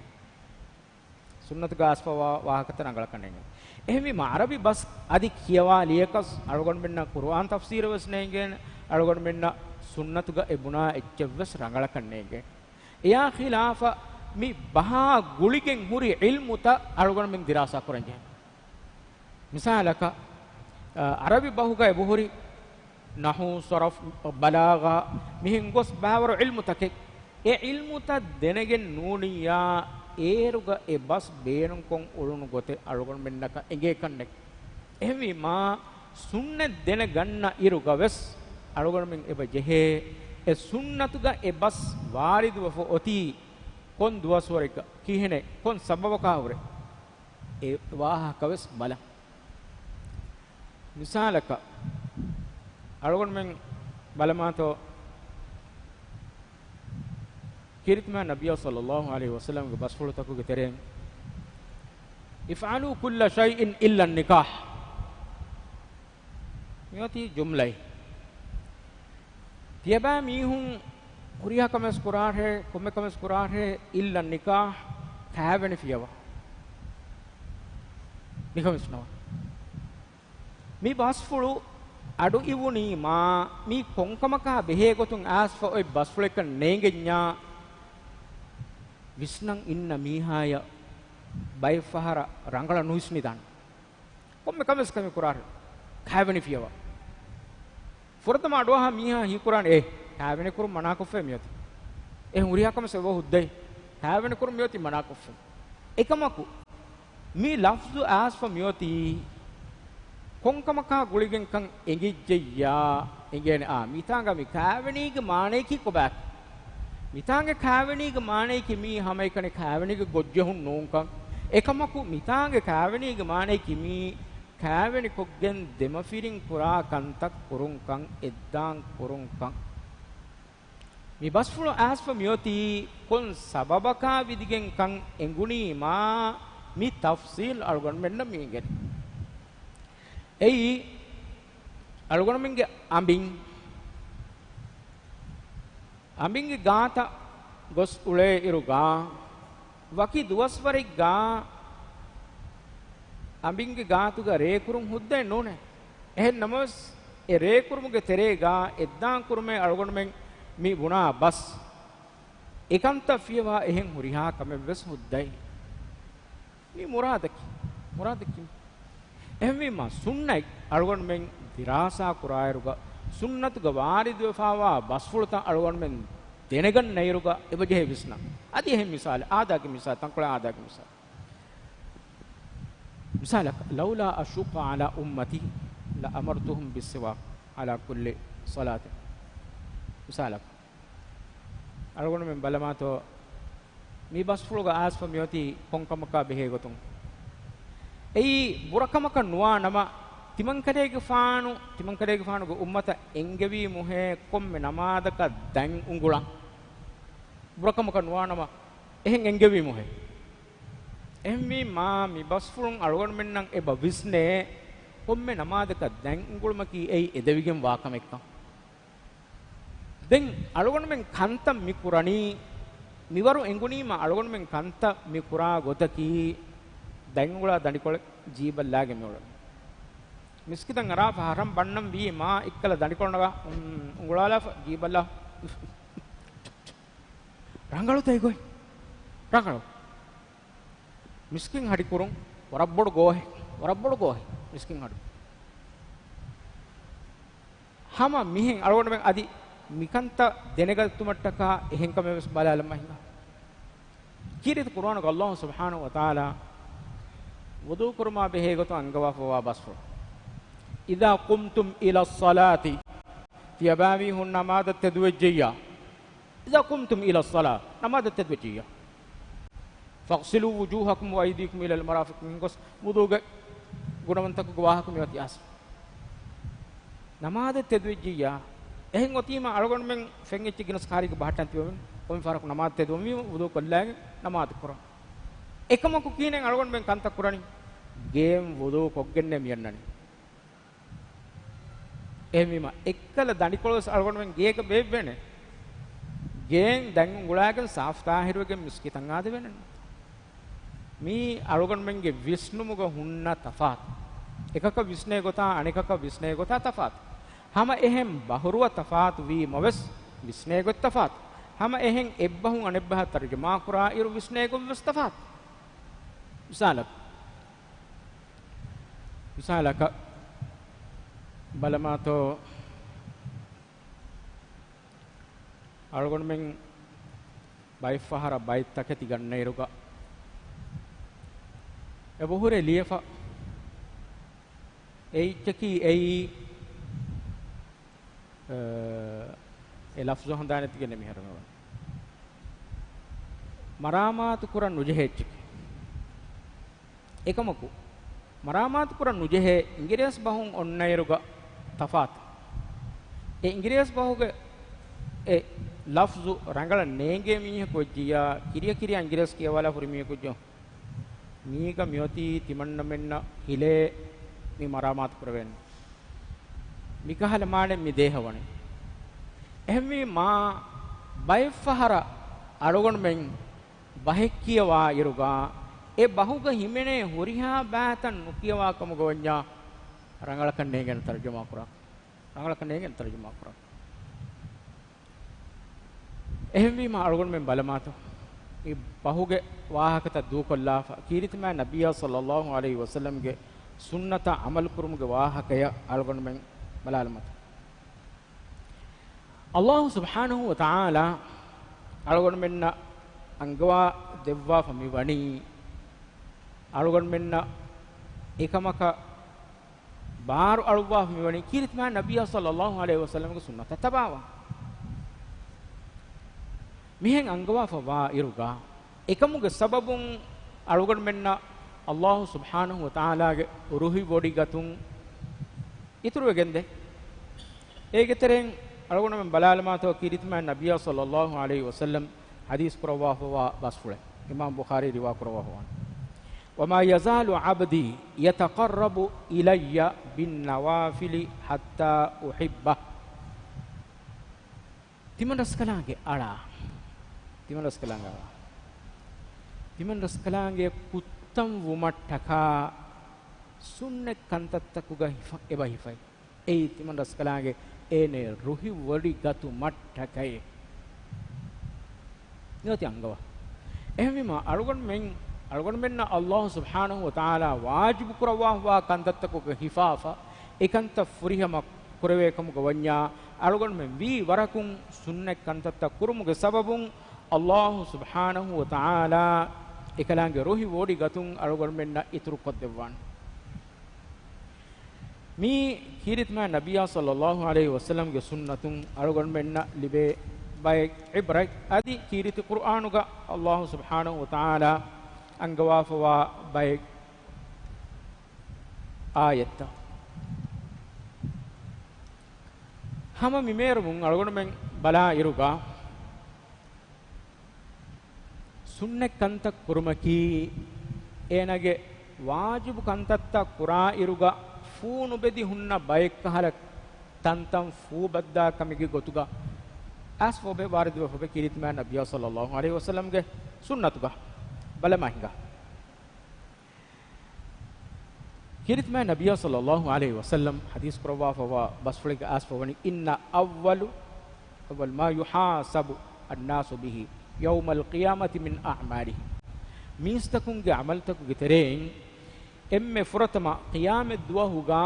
ސުންނަތުގަ އައިސްފަވާ ވާހަކަތައް ރަނގަޅަކަށް ނޭނގޭނެ. އެހެންވީމަ ޢަރަބި ބަސް އަދި ކިޔަވާލިޔަކަސް އަޅުގަނޑުމެންނަށް ޤުރުއާން ތަފްސީރަށް ވެސް ނޭނގޭނެ، އަޅުގަނޑުމެންނަށް ސުންނަތުގަ އެ ބުނާ އެއްޗެއް ވެސް ރަނގަޅަކަށް ނޭނގޭނެ. އެޔާ ޚިލާފަށް މި ބަހާ ގުޅިގެން ހުރި ޢިލްމުތައް އަޅުގަނޑުމެން ދިރާސާ ކުރަން ޖެހޭ. މިސާލަކަށް، އަ، ޢަރަބި ބަހުގަ އެބަހުރި ނަޙު، ޞަރަފް، ބަލާޣާ މިހެން ގޮސް ބައިވަރު ޢިލްމުތަކެއް. އެ ޢިލްމުތައް ދެނެގެން ނޫނިއްޔާ އޭރުގަ އެ ބަސް ބޭނުންކޮށް އުޅުނު ގޮތެއް އަޅުގަނޑުމެންނަކަށް އެނގޭކަށްނެތް. އެހެންވީމާ، ސުންނަތް ދެނެގަންނަ އިރުގަ ވެސް އަޅުގަނޑުމެން އެބަ ޖެހޭ، އެ ސުންނަތުގަ އެ ބަސް ވާރިދުވެފަ އޮތީ ކޮން ދުވަސްވަރެއްގަ، ކިހިނެއް، ކޮން ސަބަބަކާ ހުރެ؟ އެ ވާހަކަ ވެސް ބަލަން. މިސާލަކަށް، އަޅުގަނޑުމެން ބަލަމާތޯ، ކީރިތިމާ ނަބިޔާ ޞައްލައްލާހު ޢަލައިހި ވަސައްލަމްގެ ބަސްފުޅުތަކުގެ ތެރެއިން، "افعلوا كل شيء إلا النكاح" މިއޮތީ ޖުމްލައެއް. ތިޔަބައިމީހުން ހުރިހާ ކަމެއް ކުރާށޭ، ކޮންމެ ކަމެއް ކުރާށޭ، "إلا النكاح" ކާވެނި ފިޔަވާ. މިކަމެއް ނޯ. މި ބަސްފުޅު އަޑު އިވުނީމާ، މީ ކޮންކަމަކާ ބެހޭ ގޮތުން އައިސްފަ އޮތް ބަސްފުޅެއްކަން ނޭނގެންޏާ، ވިސްނަން އިންނަ މީހާޔަށް ބައެއް ފަހަރަށް ރަނގަޅަށް ނުވިސްނިދާނެ. ކޮންމެ ކަމެއް ކަމެއް ކުރާށޭ، ކާވެނި ފިޔަވާ. ފުރަތަމަ އަޑުއަހާ މީހާ ހީކުރާނެ، އޭ، ކާވެނި ކުރުން މަނާކޮށްފައި މިއޮތީ. އެ ހުރިހާ ކަމެއް އެބަ ހުއްދައި. ކާވެނި ކުރުން މިއޮތީ މަނާކޮށްފަ. އެކަމަކު، މި ލަފްޒު އައިސްފަ މިއޮތީ ކޮންކަމަކާ ގުޅިގެންކަން އެނގިއްޖެއްޔާ، އެނގޭނެ، އާ، މިތާނގަ މި ކާވެނީގެ މާނަޔަކީ ކޮބާތަ؟ މިތާނގެ ކާވެނީގެ މާނަޔަކީ މީ ހަމައެކަނި ކާވެނީގެ ގޮށްޖެހުން ނޫންކަން. އެކަމަކު، މިތާނގެ ކާވެނީގެ މާނަޔަކީ މީ ކާވެނިކޮށްގެން ދެމަފިރިން ކުރާ ކަންތައް ކުރުންކަން، އެއްދާން ކުރުންކަން. މި ބަސްފުޅު އައިސްފަ މިއޮތީ ކޮން ސަބަބަކާ ވިދިގެން ކަން އެނގުނީމާ، މި ތަފްސީލް އަޅުގަނޑުމެންނަށް މި އެނގެނީ. އެއީ، އަޅުގަނޑުމެންގެ އަނބިން، އަނބިންގެ ގާތަށް ގޮސް އުޅޭ އިރުގަ، ވަކި ދުވަސްވަރެއްގަ އަނބިންގެ ގާތުގަ ރޭކުރުން ހުއްދައެއް ނޫނޭ. އެހެން ނަމަވެސް، އެ ރޭކުރުމުގެ ތެރޭގަ އެއްދާން ކުރުމޭ އަޅުގަނޑުމެން މި ބުނާ ބަސް، އެކަންތައް ފިޔަވާ އެހެން ހުރިހާ ކަމެއްވެސް ހުއްދައެއް. މި މުރާދަކީ، މުރާދަކީ. އެހެންވީމާ، ސުންނަތް އަޅުގަނޑުމެން ދިރާސާ ކުރާއިރުގަ، ސުންނަތުގަ ވާރިދުވެފާވާ ބަސްފުޅުތައް އަޅުގަނޑުމެން ދެނެގަންނައިރުގަ އެބަޖެހޭ ވިސްނަން. އަދި އެހެން މިސާލެއް، އާދައިގެ މިސާލެއް، ތަންކޮޅެއް އާދައިގެ މިސާލެއް. މިސާލަކަށް، "لولا أشق على أمتي لأمرتهم بالسواك على كل صلاة." މިސާލަކަށް، އަޅުގަނޑުމެން ބަލަމާތޯ، މި ބަސްފުޅުގަ އައިސްފަ މިއޮތީ ކޮންކަމަކާ ބެހޭގޮތުން. އެއީ ބުރަކަމަކަށް ނުވާ ނަމަ، ތިމަންކަލޭގެފާނު، ތިމަންކަލޭގެފާނުގެ އުއްމަތަށް އެންގެވީ މުހޭ ކޮންމެ ނަމާދަކަށް ދަތް އުނގުޅަން. ބުރަކަމަކަށް ނުވާ ނަމަ، އެހެން އެންގެވީ މުހޭ. އެހެންވީމާ، މި ބަސްފުޅުން އަޅުގަނޑުމެންނަށް އެބަ ވިސްނޭ، ކޮންމެ ނަމާދަކަށް ދަތް އުނގުޅުމަކީ އެއީ އެދެވިގެން ވާ ކަމެއްކަން. ދެން އަޅުގަނޑުމެން ކަންތައް މި ކުރަނީ، މިވަރު އެނގުނީމަ އަޅުގަނޑުމެން ކަންތައް މި ކުރާ ގޮތަކީ، ދަތް އުނގުޅާ ދަނޑިކޮޅެއް ޖީބަށްލާގެން މި އުޅެނީ. މިސްކިތަށް އަރާފަ ހަރަން ބަންނަން ވީ މާ އެއްކަލަ ދަނޑިކޮޅު ނަގާ، އުނގުޅާލާފަ ޖީބަށްލާ. ރަނގަޅުތަ އެގޮތް؟ ރަނގަޅު. މިސްކިތް ހަޑި ކުރުން ވަރަށް ބޮޑު ގޯހެއް، ވަރަށް ބޮޑު ގޯހެއް މިސްކިތް ހަޑު. ހަމަ މިހެން އަޅުގަނޑުމެން އަދި މިކަންތައް ދެނެގަތުމަށްޓަކާ އެހެން ކަމެއް ވެސް ބަލާލަމާ ހިނގާ. ކީރިތި ޤުރުއާނުގަ ﷲ ސުބްޙާނަހޫ ވަތަޢާލާ ވުޟޫ ކުރުމާ ބެހޭ ގޮތުން އަންގަވާފަވާ ބަސްފުޅު، إذا قمتم إلى الصلاة، ތިޔަބާވީހުން ނަމާދަށް ތެދުވެއްޖެއްޔާ، إذا قمتم إلى الصلاة، ނަމާދަށް ތެދުވެއްޖެއްޔާ، فاغسلوا وجوهكم وأيديكم إلى المرافق، މިހެން ގޮސް ވުޟޫގެ ގުނަވަންތަކުގެ ވާހަކަ މި އޮތީ އަސް. ނަމާދަށް ތެދުވެއްޖިއްޔާ، އެހެން އޮތީމަ އަޅުގަނޑުމެން ފެން އެއްޗެއް ގިނަސް ކާރީގަ ބަހައްޓަން ތިބެމެން، ކޮންމެ ފަހަރަކު ނަމާދަށް ތެދުވަންވީމަ ވުޟޫ ކޮށްލާގެން ނަމާދު ކުރަން. އެކަމަކު ކިހިނެއް އަޅުގަނޑުމެން ކަންތައް ކުރަނީ؟ ގޭން ވުޟޫ ކޮށްގެންނޭ މިއަންނަނީ. އެހެންވީމަ، އެއްކަލަ ދަނޑިކޮޅުވެސް އަޅުގަނޑުމެން ގޭގަ ބޭއްވޭނެ. ގޭން ދަތް އުނގުޅާގެން ސާފު ތާހިރުވެގެން މިސްކިތަށް އާދެވޭނެ. މީ އަޅުގަނޑުމެންގެ ވިސްނުމުގަ ހުންނަ ތަފާތު. އެކަކަށް ވިސްނޭ ގޮތާ އަނެކަކަށް ވިސްނޭ ގޮތާ ތަފާތު. ހަމަ އެހެން ބަހުރުވަ ތަފާތު ވީމަވެސް، ވިސްނޭ ގޮތް ތަފާތު. ހަމަ އެހެން އެއްބަހުން އަނެއްބަހަށް ތަރުޖަމާ ކުރާ އިރު ވިސްނޭ ގޮތް ވެސް ތަފާތު. މިސާލަކަށް، މިސާލަކަށް ބަލަމާތޯ، އަޅުގަނޑުމެން ބައެއްފަހަރަށް ބައެއް ތަކެތި ގަންނައިރުގަ އެބަހުރޭ ލިޔެފަ އެއްޗަކީ އެއީ، އަ، އެ ލަފްޒު ހަނދާނެތިގެން މިހާރު މިވަނީ. މަރާމާތު ކުރަން ނުޖެހޭ އެއްޗެކޭ. އެކަމަކު، މަރާމާތު ކުރަން ނުޖެހޭ އިނގިރޭސި ބަހުން އޮންނައިރުގަ ތަފާތު. އެ އިނގިރޭސި ބަހުގެ އެ ލަފްޒު ރަނގަޅަށް ނޭނގޭ މީހަކު ވެއްޖިއްޔާ، ކިރިޔަ ކިރިޔަ އިނގިރޭސި ކިޔަވާލާ ހުރި މީހަކު ވެއްޖެ، މީގަ މިއޮތީ ތިމަންނަމެންނަށް ހިލޭ މި މަރާމާތު ކުރެވޭނެ. މިކަހަލަ މާނައެއް މި ދޭހަވަނީ. އެހެންވީމާ، ބައެއްފަހަރަށް އަޅުގަނޑުމެން ބަހެއް ކިޔަވާ އިރުގަ، އެ ބަހުގަ ހިމެނޭ ހުރިހާ ބައިތައް ނުކިޔަވާ ކަމުގަ ވަންޏާ، ރަނގަޅަކަށް ނޭނގޭނެ ތަރުޖަމާ ކުރާ. ރަނގަޅަކަށް ނޭނގޭނެ ތަރުޖަމާ ކުރާ. އެހެންވީމަ އަޅުގަނޑުމެން ބަލަމާތޯ، މި ބަހުގެ ވާހަކަތައް ދޫކޮށްލާފަ، ކީރިތިމާ ނަބިއްޔާ ޞައްލައްލާހު ޢަލައިހި ވަސައްލަމްގެ ސުންނަތަށް ޢަމަލު ކުރުމުގެ ވާހަކަޔަށް އަޅުގަނޑުމެން ބަލާލަމާތޯ. ﷲ ސުބްޙާނަހޫ ވަތަޢާލާ އަޅުގަނޑުމެންނަށް އަންގަވާ ދެއްވާފަ މިވަނީ، އަޅުގަނޑުމެންނަށް އެކަމަކަށް ބާރު އަޅުއްވާފަ މިވަނީ ކީރިތިމާ ނަބިއްޔާ ޞައްލައްލާހު ޢަލައިހި ވަސައްލަމްގެ ސުންނަތަށް ތަބާވާ. މިހެން އަންގަވާފަ ވާ އިރުގަ، އެކަމުގެ ސަބަބުން އަޅުގަނޑުމެންނަށް ﷲ ސުބްޙާނަހޫ ވަތަޢާލާގެ ރުހި ވޮޑިގަތުން އިތުރުވެގެންދޭ. އޭގެ ތެރެއިން އަޅުގަނޑުމެން ބަލާލަމާތޯ ކީރިތިމާ ނަބިއްޔާ ޞައްލައްލާހު ޢަލައިހި ވަސައްލަމް ޙަދީޘް ކުރައްވާފަވާ ބަސްފުޅެއް. އިމާމް ބުޚާރީ ރިވާ ކުރައްވާފަވާނެ. وما يزال عبدي يتقرب إلي بالنوافل حتى أحبه. ތިމަން ރަސްކަލާނގެ އަޅާ، ތިމަން ރަސްކަލާނގެ އަޅާ، ތިމަން ރަސްކަލާނގެ ކުއްތަން ވުމަށްޓަކާ ސުންނަތް ކަންތައްތަކުގަ ހިފަ، އެބަ ހިފައި. އެއީ ތިމަން ރަސްކަލާނގެ އޭނެ ރުހި ވޮޑި ގަތުމަށްޓަކައި. މިއޮތީ އަންގަވާ. އެހެންވީމާ، އަޅުގަނޑުމެން، އަޅުގަނޑުމެންނަށް ﷲ ސުބްޙާނަހޫ ވަތަޢާލާ ވާޖިބު ކުރައްވާފަވާ ކަންތައްތަކުގަ ހިފާފަ، އެކަންތައް ފުރިހަމަ ކުރެވޭ ކަމުގަ ވަންޏާ، އަޅުގަނޑުމެން ވީ ވަރަކުން ސުންނަތް ކަންތައްތައް ކުރުމުގެ ސަބަބުން، ﷲ ސުބްޙާނަހޫ ވަތަޢާލާ އެކަލާނގެ ރުހި ވޮޑި ގަތުން އަޅުގަނޑުމެންނަށް އިތުރު ކޮށްދެއްވާނެ. މީ ކީރިތިމާ ނަބިއްޔާ ޞައްލައްލާހު ޢަލައިހި ވަސައްލަމްގެ ސުންނަތުން އަޅުގަނޑުމެންނަށް ލިބޭ ބައެއް ޢިބްރަތް. އަދި ކީރިތި ޤުރްއާނުގަ ﷲ ސުބްޙާނަހޫ ވަތަޢާލާ އަންގަވާފަވާ ބައެއް އާޔަތްތައް. ހަމަ މި މޭރުމުން އަޅުގަނޑުމެން ބަލާ އިރުގަ، ސުންނަތް ކަންތައް ކުރުމަކީ، އޭނާގެ ވާޖިބު ކަންތައްތައް ކުރާ އިރުގަ ފޫނުބެދި ހުންނަ ބައެއްކަހަލަ ތަންތަން ފޫބައްދާ ކަމެއްގެ ގޮތުގަ އައިސްފަ އޮބެ ވާރިދުވެފަ އޮބެ ކީރިތި މާތް ނަބިއްޔާ ޞައްލައްލާހު ޢަލައިހި ވަސައްލަމްގެ ސުންނަތުގަ ބަލަމާ ހިނގާ. ކީރިތި މާތް ނަބިއްޔާ ޞައްލައްލާހު ޢަލައިހި ވަސައްލަމް ޙަދީޘް ކުރައްވާފަވާ ބަސްފުޅެއްގަ އައިސްފަ ވަނީ، إن أول، أول ما يحاسب الناس به يوم القيامة من أعمالهم. މީސްތަކުންގެ ޢަމަލުތަކުގެ ތެރެއިން އެންމެ ފުރަތަމަ ޤިޔާމަތް ދުވަހުގަ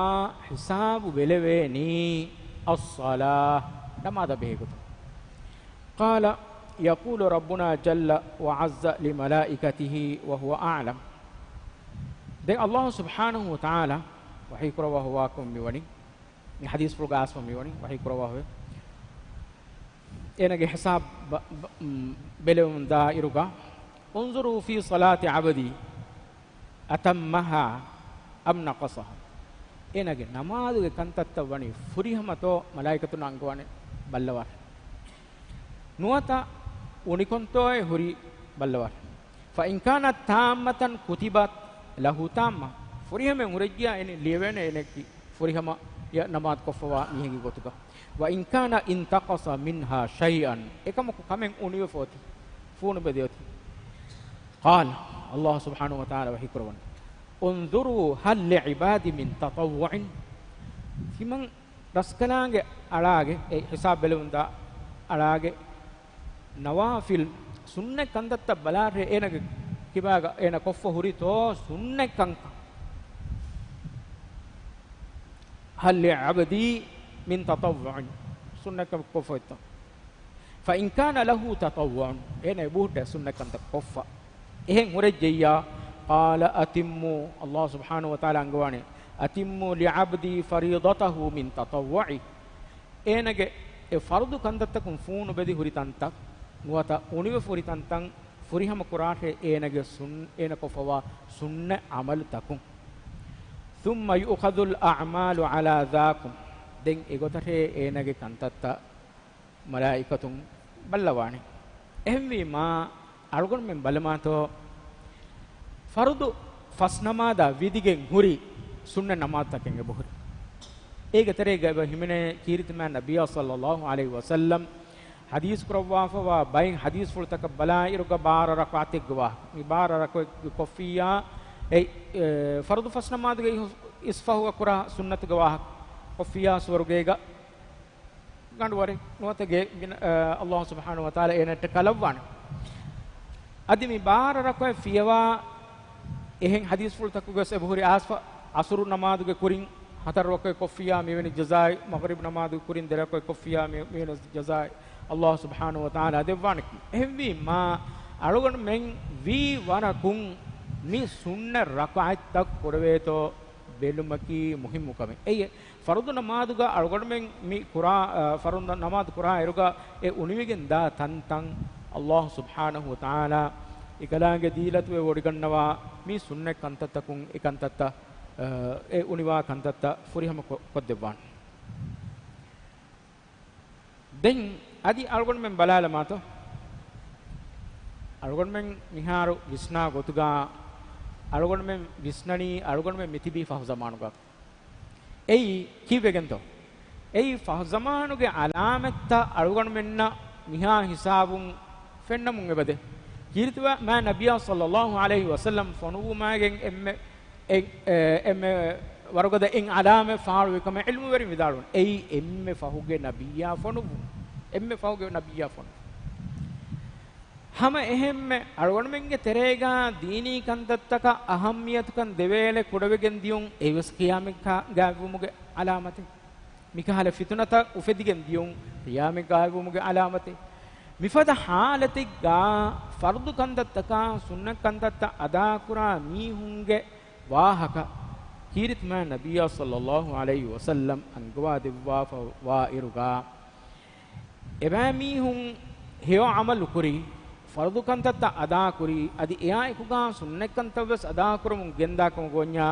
ހިސާބު ބެލެވޭނީ الصلاة، ނަމާދާ ބެހޭ ގޮތުން. قال، يقول ربنا جل وعز لملائكته وهو أعلم. ދެން ﷲ ސުބްޙާނަހޫ ވަތަޢާލާ ވަޙީ ކުރައްވާ ހޮވާކަމަށް މިވަނީ، މި ޙަދީޘްފުޅުގަ އައިސްފަ މިވަނީ ވަޙީ ކުރައްވާ ހޮވޭ. އޭނަގެ ހިސާބު ބަ-، ބަ-، މް، ބެލެވުން ދާއިރުގަ، انظروا في صلاة عبدي أتمها أم نقصها. އޭނަގެ ނަމާދުގެ ކަންތައްތައް ވަނީ ފުރިހަމަތޯ މަލާއިކަތުންނަށް އަންގަވާނެ ބައްލަވާށި. ނުވަތަ އުނިކޮންތޯއޭ ހުރީ ބައްލަވާށި. فإن كانت تامة كتبت له تامة. ފުރިހަމައެއް ހުރެއްޖިޔާ އޭނަ ލިޔެވޭނެ އޭނައަކީ ފުރިހަމަޔަށް ނަމާދު ކޮށްފަވާ މީހެއްގެ ގޮތުގަ. وإن كان انتقص منها شيئا، އެކަމަކު ކަމެއް އުނިވެފަ އޮތީ، ފޫނުބެދި އޮތީ. قال، ﷲ ސުބްޙާނަހޫ ވަތަޢާލާ ވަޙީ ކުރައްވަނީ، انظروا هل لعبادي من تطوع. ތިމަން ރަސްކަލާނގެ އަޅާގެ، އެ ހިސާބު ބެލެވުންދާ އަޅާގެ ނަވާފިލް ސުންނަތް ކަންތައްތައް ބަލާށޭ، އޭނަގެ ކިބާގަ އޭނަ ކޮށްފަ ހުރިތޯ ސުންނަތް ކަންކަން. هل لعبدي من تطوع، ސުންނަތް ކަން ކޮށްފަ އޮތްތޯ. فإن كان له تطوع، އޭނަ އެބަހުއްޓޭ ސުންނަތް ކަންތައް ކޮށްފަ. އެހެން ހުރެއްޖެއްޔާ، قال أتموا، ﷲ ސުބްޙާނަހޫ ވަތަޢާލާ އަންގަވާނެ، أتموا لعبدي فريضته من تطوعه. އޭނަގެ އެ ފަރުޟު ކަންތައްތަކުން ފޫނު ބެދި ހުރި ތަންތަން، ނުވަތަ އުނިވެފަ ހުރި ތަންތަން ފުރިހަމަ ކުރާށޭ އޭނަގެ ސުން-، އޭނަ ކޮށްފަވާ ސުންނަތް ޢަމަލުތަކުން. ثم يؤخذ الأعمال على ذاكم. ދެން އެގޮތަށޭ އޭނަގެ ކަންތައްތައް މަލާއިކަތުން ބައްލަވާނެ. އެހެންވީމާ، އަޅުގަނޑުމެން ބަލަމާތޯ، ފަރުޟު ފަސް ނަމާދާ ވިދިގެން ހުރި ސުންނަތް ނަމާދުތަކެއް އެބަހުރި. އޭގެ ތެރޭގަ އެބަ ހިމެނޭ ކީރިތި މާތް ނަބިއްޔާ ޞައްލައްލާހު ޢަލައިހި ވަސައްލަމް ޙަދީޘް ކުރައްވާފަވާ ބައެއް ޙަދީޘްފުޅުތަކަށް ބަލާއިރުގަ ބާރަ ރަކުޢަތެއްގެ ވާހަކަ. މި ބާރަ ރަކުޢަތް ކޮށްފިއްޔާ، އެ، އެ، ފަރުޟު ފަސް ނަމާދުގެ އިސް-، އިސްފަހުގަ ކުރާ ސުންނަތުގެ ވާހަކަ ކޮށްފިއްޔާ ސުވަރުގޭގަ ގަނޑުވަރެއް ނުވަތަ ގެ ގިނަ-، އަ، ﷲ ސުބްޙާނަހޫ ވަތަޢާލާ އޭނައަށްޓަކާ ލައްވާނެ. އަދި މި ބާރަ ރަކުޢަތް ފިޔަވާ އެހެން ޙަދީޘްފުޅުތަކުގަސް އެބަހުރި އައިސްފަ ޢަޞުރު ނަމާދުގެ ކުރިން ހަތަރު ރަކުޢަތް ކޮށްފިއްޔާ މިވެނި ޖަޒާއެއް، މަޣްރިބް ނަމާދުގެ ކުރިން ދެ ރަކުޢަތް ކޮށްފިއްޔާ މި-، މިވެނި ޖަޒާއެއް ﷲ ސުބްޙާނަހޫ ވަތަޢާލާ ދެއްވާނެކީ. އެހެންވީމާ، އަޅުގަނޑުމެން ވީ ވަރަކުން މި ސުންނަތް ރަކުޢަތްތައް ކުރެވޭތޯ ބެލުމަކީ މުހިއްމު ކަމެއް. އެއީ، ފަރުޟު ނަމާދުގަ އަޅުގަނޑުމެން މި ކުރާ، އަ، ފަރުޟު ނަމާދު ކުރާ އިރުގަ އެ އުނިވެގެން ދާ ތަންތަން ﷲ ސުބްޙާނަހޫ ވަތަޢާލާ އެކަލާނގެ ދީލަތުވެ ވޮޑިގަންނަވާ މި ސުންނަތް ކަންތައްތަކުން އެ ކަންތައްތައް، އަ، އެ އުނިވާ ކަންތައްތައް ފުރިހަމަ ކޮ-، ކޮށްދެއްވާނެ. ދެން އަދި އަޅުގަނޑުމެން ބަލާލަމާތޯ؟ އަޅުގަނޑުމެން މިހާރު ވިސްނާ ގޮތުގަ އަޅުގަނޑުމެން ވިސްނަނީ އަޅުގަނޑުމެން މިތިބީ ފަހު ޒަމާނުގަ. އެއީ ކީއްވެގެންތޯ؟ އެއީ ފަހު ޒަމާނުގެ އަލާމަތްތައް އަޅުގަނޑުމެންނަށް މިހާ ހިސާބުން ފެންނަމުން އެބަދޭ. ކީރިތި މާތް ނަބިއްޔާ ޞައްލައްލާހު ޢަލައިހި ވަސައްލަމް ފޮނުވުމާގެން އެންމެ އެ، އެ، އެންމެ ވަރުގަދަ އެއް އަލާމަތް ފާޅުވި ކަމަށް ޢިލްމުވެރިން ވިދާޅުވަނީ. އެއީ އެންމެ ފަހުގެ ނަބިއްޔާ ފޮނުވުން. އެންމެ ފަހުގެ ނަބިއްޔާ ފޮނުވުން. ހަމަ އެހެންމެ އަޅުގަނޑުމެންގެ ތެރޭގަ ދީނީ ކަންތައްތަކަށް އަހައްމިޔަތުކަން ދެވޭލެއް ކުޑަވެގެން ދިޔުން އެވެސް ޤިޔާމަތް ގާ-، ގާތްވުމުގެ އަލާމަތެއް. މިކަހަލަ ފިތުނަތައް އުފެދިގެން ދިޔުން ޤިޔާމަތް ގާތްވުމުގެ އަލާމަތެއް. މިފަދަ ޙާލަތެއްގަ ފަރުޟު ކަންތައްތަކާ ސުންނަތް ކަންތައްތައް އަދާކުރާ މީހުންގެ ވާހަކަ ކީރިތި މާތް ނަބިއްޔާ ޞައްލައްލާހު ޢަލައިހި ވަސައްލަމް އަންގަވާ ދެއްވާފަ ވާ އިރުގަ، އެބައިމީހުން ހެޔޮ ޢަމަލު ކުރި، ފަރުޟު ކަންތައްތައް އަދާކުރި، އަދި އެއާއެކުގަ ސުންނަތް ކަންތައްވެސް އަދާކުރަމުން ގެންދާ ކަމުގަ އޮންޏާ،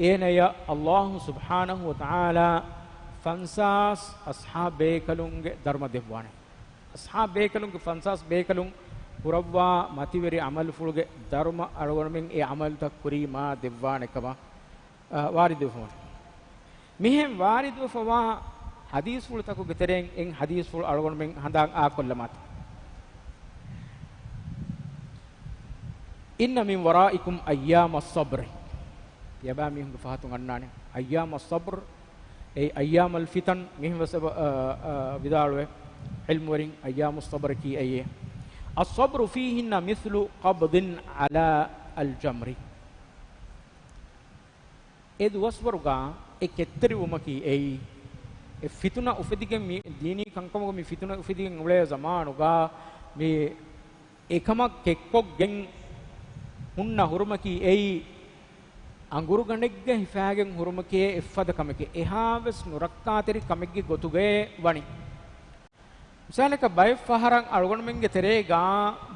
އޭނަޔަށް ﷲ ސުބްޙާނަހު ވަތަޢާލާ ފަންސާސް އަޞްޙާބު ބޭކަލުންގެ ދަރުމަ ދެއްވާނެ. އަޞްޙާބު ބޭކަލުންގެ ފަންސާސް ބޭކަލުން ކުރައްވާ މަތިވެރި ޢަމަލުފުޅުގެ ދަރުމަ އަޅުގަނޑުމެން އެ ޢަމަލުތައް ކުރީމާ ދެއްވާނެ ކަމަށް، އަ، ވާރިދުވެފަ ވަނީ. މިހެން ވާރިދުވެފަވާ ޙަދީޘްފުޅުތަކުގެ ތެރެއިން އެއް ޙަދީޘްފުޅު އަޅުގަނޑުމެން ހަނދާން އާކޮށްލަމާތި. إن من ورائكم أيام الصبر. ތިޔަބައިމީހުންގެ ފަހަތުން އަންނާނެ. أيام الصبر، އެއީ أيام الفتن، މިހެން ވެސް އެބަ، އަ، އަ، ވިދާޅުވޭ ޢިލްމުވެރިން، أيام الصبر ކީ އެއީ. الصبر فيهن مثل قبض على الجمر. އެ ދުވަސްވަރުގަ އެ ކެތްތެރިވުމަކީ އެއީ، އެ ފިތުނަ އުފެދިގެން މި ދީނީ ކަންކަމުގަ މި ފިތުނަ އުފެދިގެން އުޅޭ ޒަމާނުގަ މި އެކަމަށް ކެއްކޮށްގެން ހުންނަ ހުރުމަކީ އެއީ، އަނގުރުގަނޑެއްގަ ހިފާގެން ހުރުމަކޭ އެއްފަދަ ކަމެކޭ، އެހާވެސް ނުރައްކާތެރި ކަމެއްގެ ގޮތުގައޭ ވަނީ. މިސާލަކަށް، ބައެއް ފަހަރަށް އަޅުގަނޑުމެންގެ ތެރޭގަ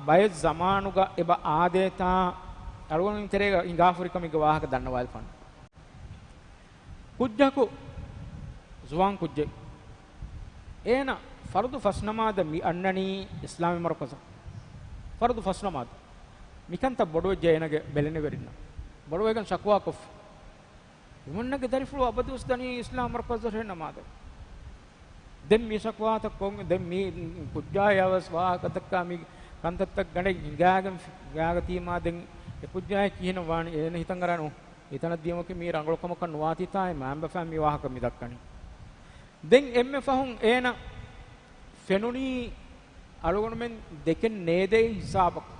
ބައެއް ޒަމާނުގަ އެބަ އާދޭތާ އަޅުގަނޑުމެން ތެރޭގަ ހިނގާފުރިކަމެއްގެ ވާހަކަ ދަންނަވާލިފާނެ. ކުއްޖަކު، ޒުވާން ކުއްޖެއް، އޭނަ ފަރުދު ފަސް ނަމާދަށް މި އަންނަނީ އިސްލާމީ މަރުކަޒަށް. ފަރުދު ފަސް ނަމާދު. މިކަންތައް ބޮޑުވެއްޖެ އޭނަގެ ބެލެނިވެރިންނަށް. ބޮޑުވެގެން ޝަކުވާ ކޮށްފި. ތިމަންނަގެ ދަރިފުޅު އަބަދުވެސް ދަނީ އިސްލާމް މަރުކަޒަށޭ ނަމާދެއް. ދެން މި ޝަކުވާތައް ކޮން، ދެން މި ކުއްޖާޔާ ވެސް ވާހަކަތަކާ މި ކަންތައްތައް ގަނޑެއް ހިނގާގެން ފި-، ހިނގާގަތީމާ ދެން އެ ކުއްޖާއެއް ކިހިނެއް ވާނީ؟ އޭނަ ހިތަށް އަރާނެ އު، ހިތަނަށް ދިޔުމަކީ މީ ރަނގަޅު ކަމަކަށް ނުވާތީތާ އެ މާންބަފައިން މި ވާހަކަ މި ދައްކަނީ. ދެން އެންމެ ފަހުން އޭނަ ފެނުނީ އަޅުގަނޑުމެން ދެކެން ނޭދޭ ހިސާބަކު.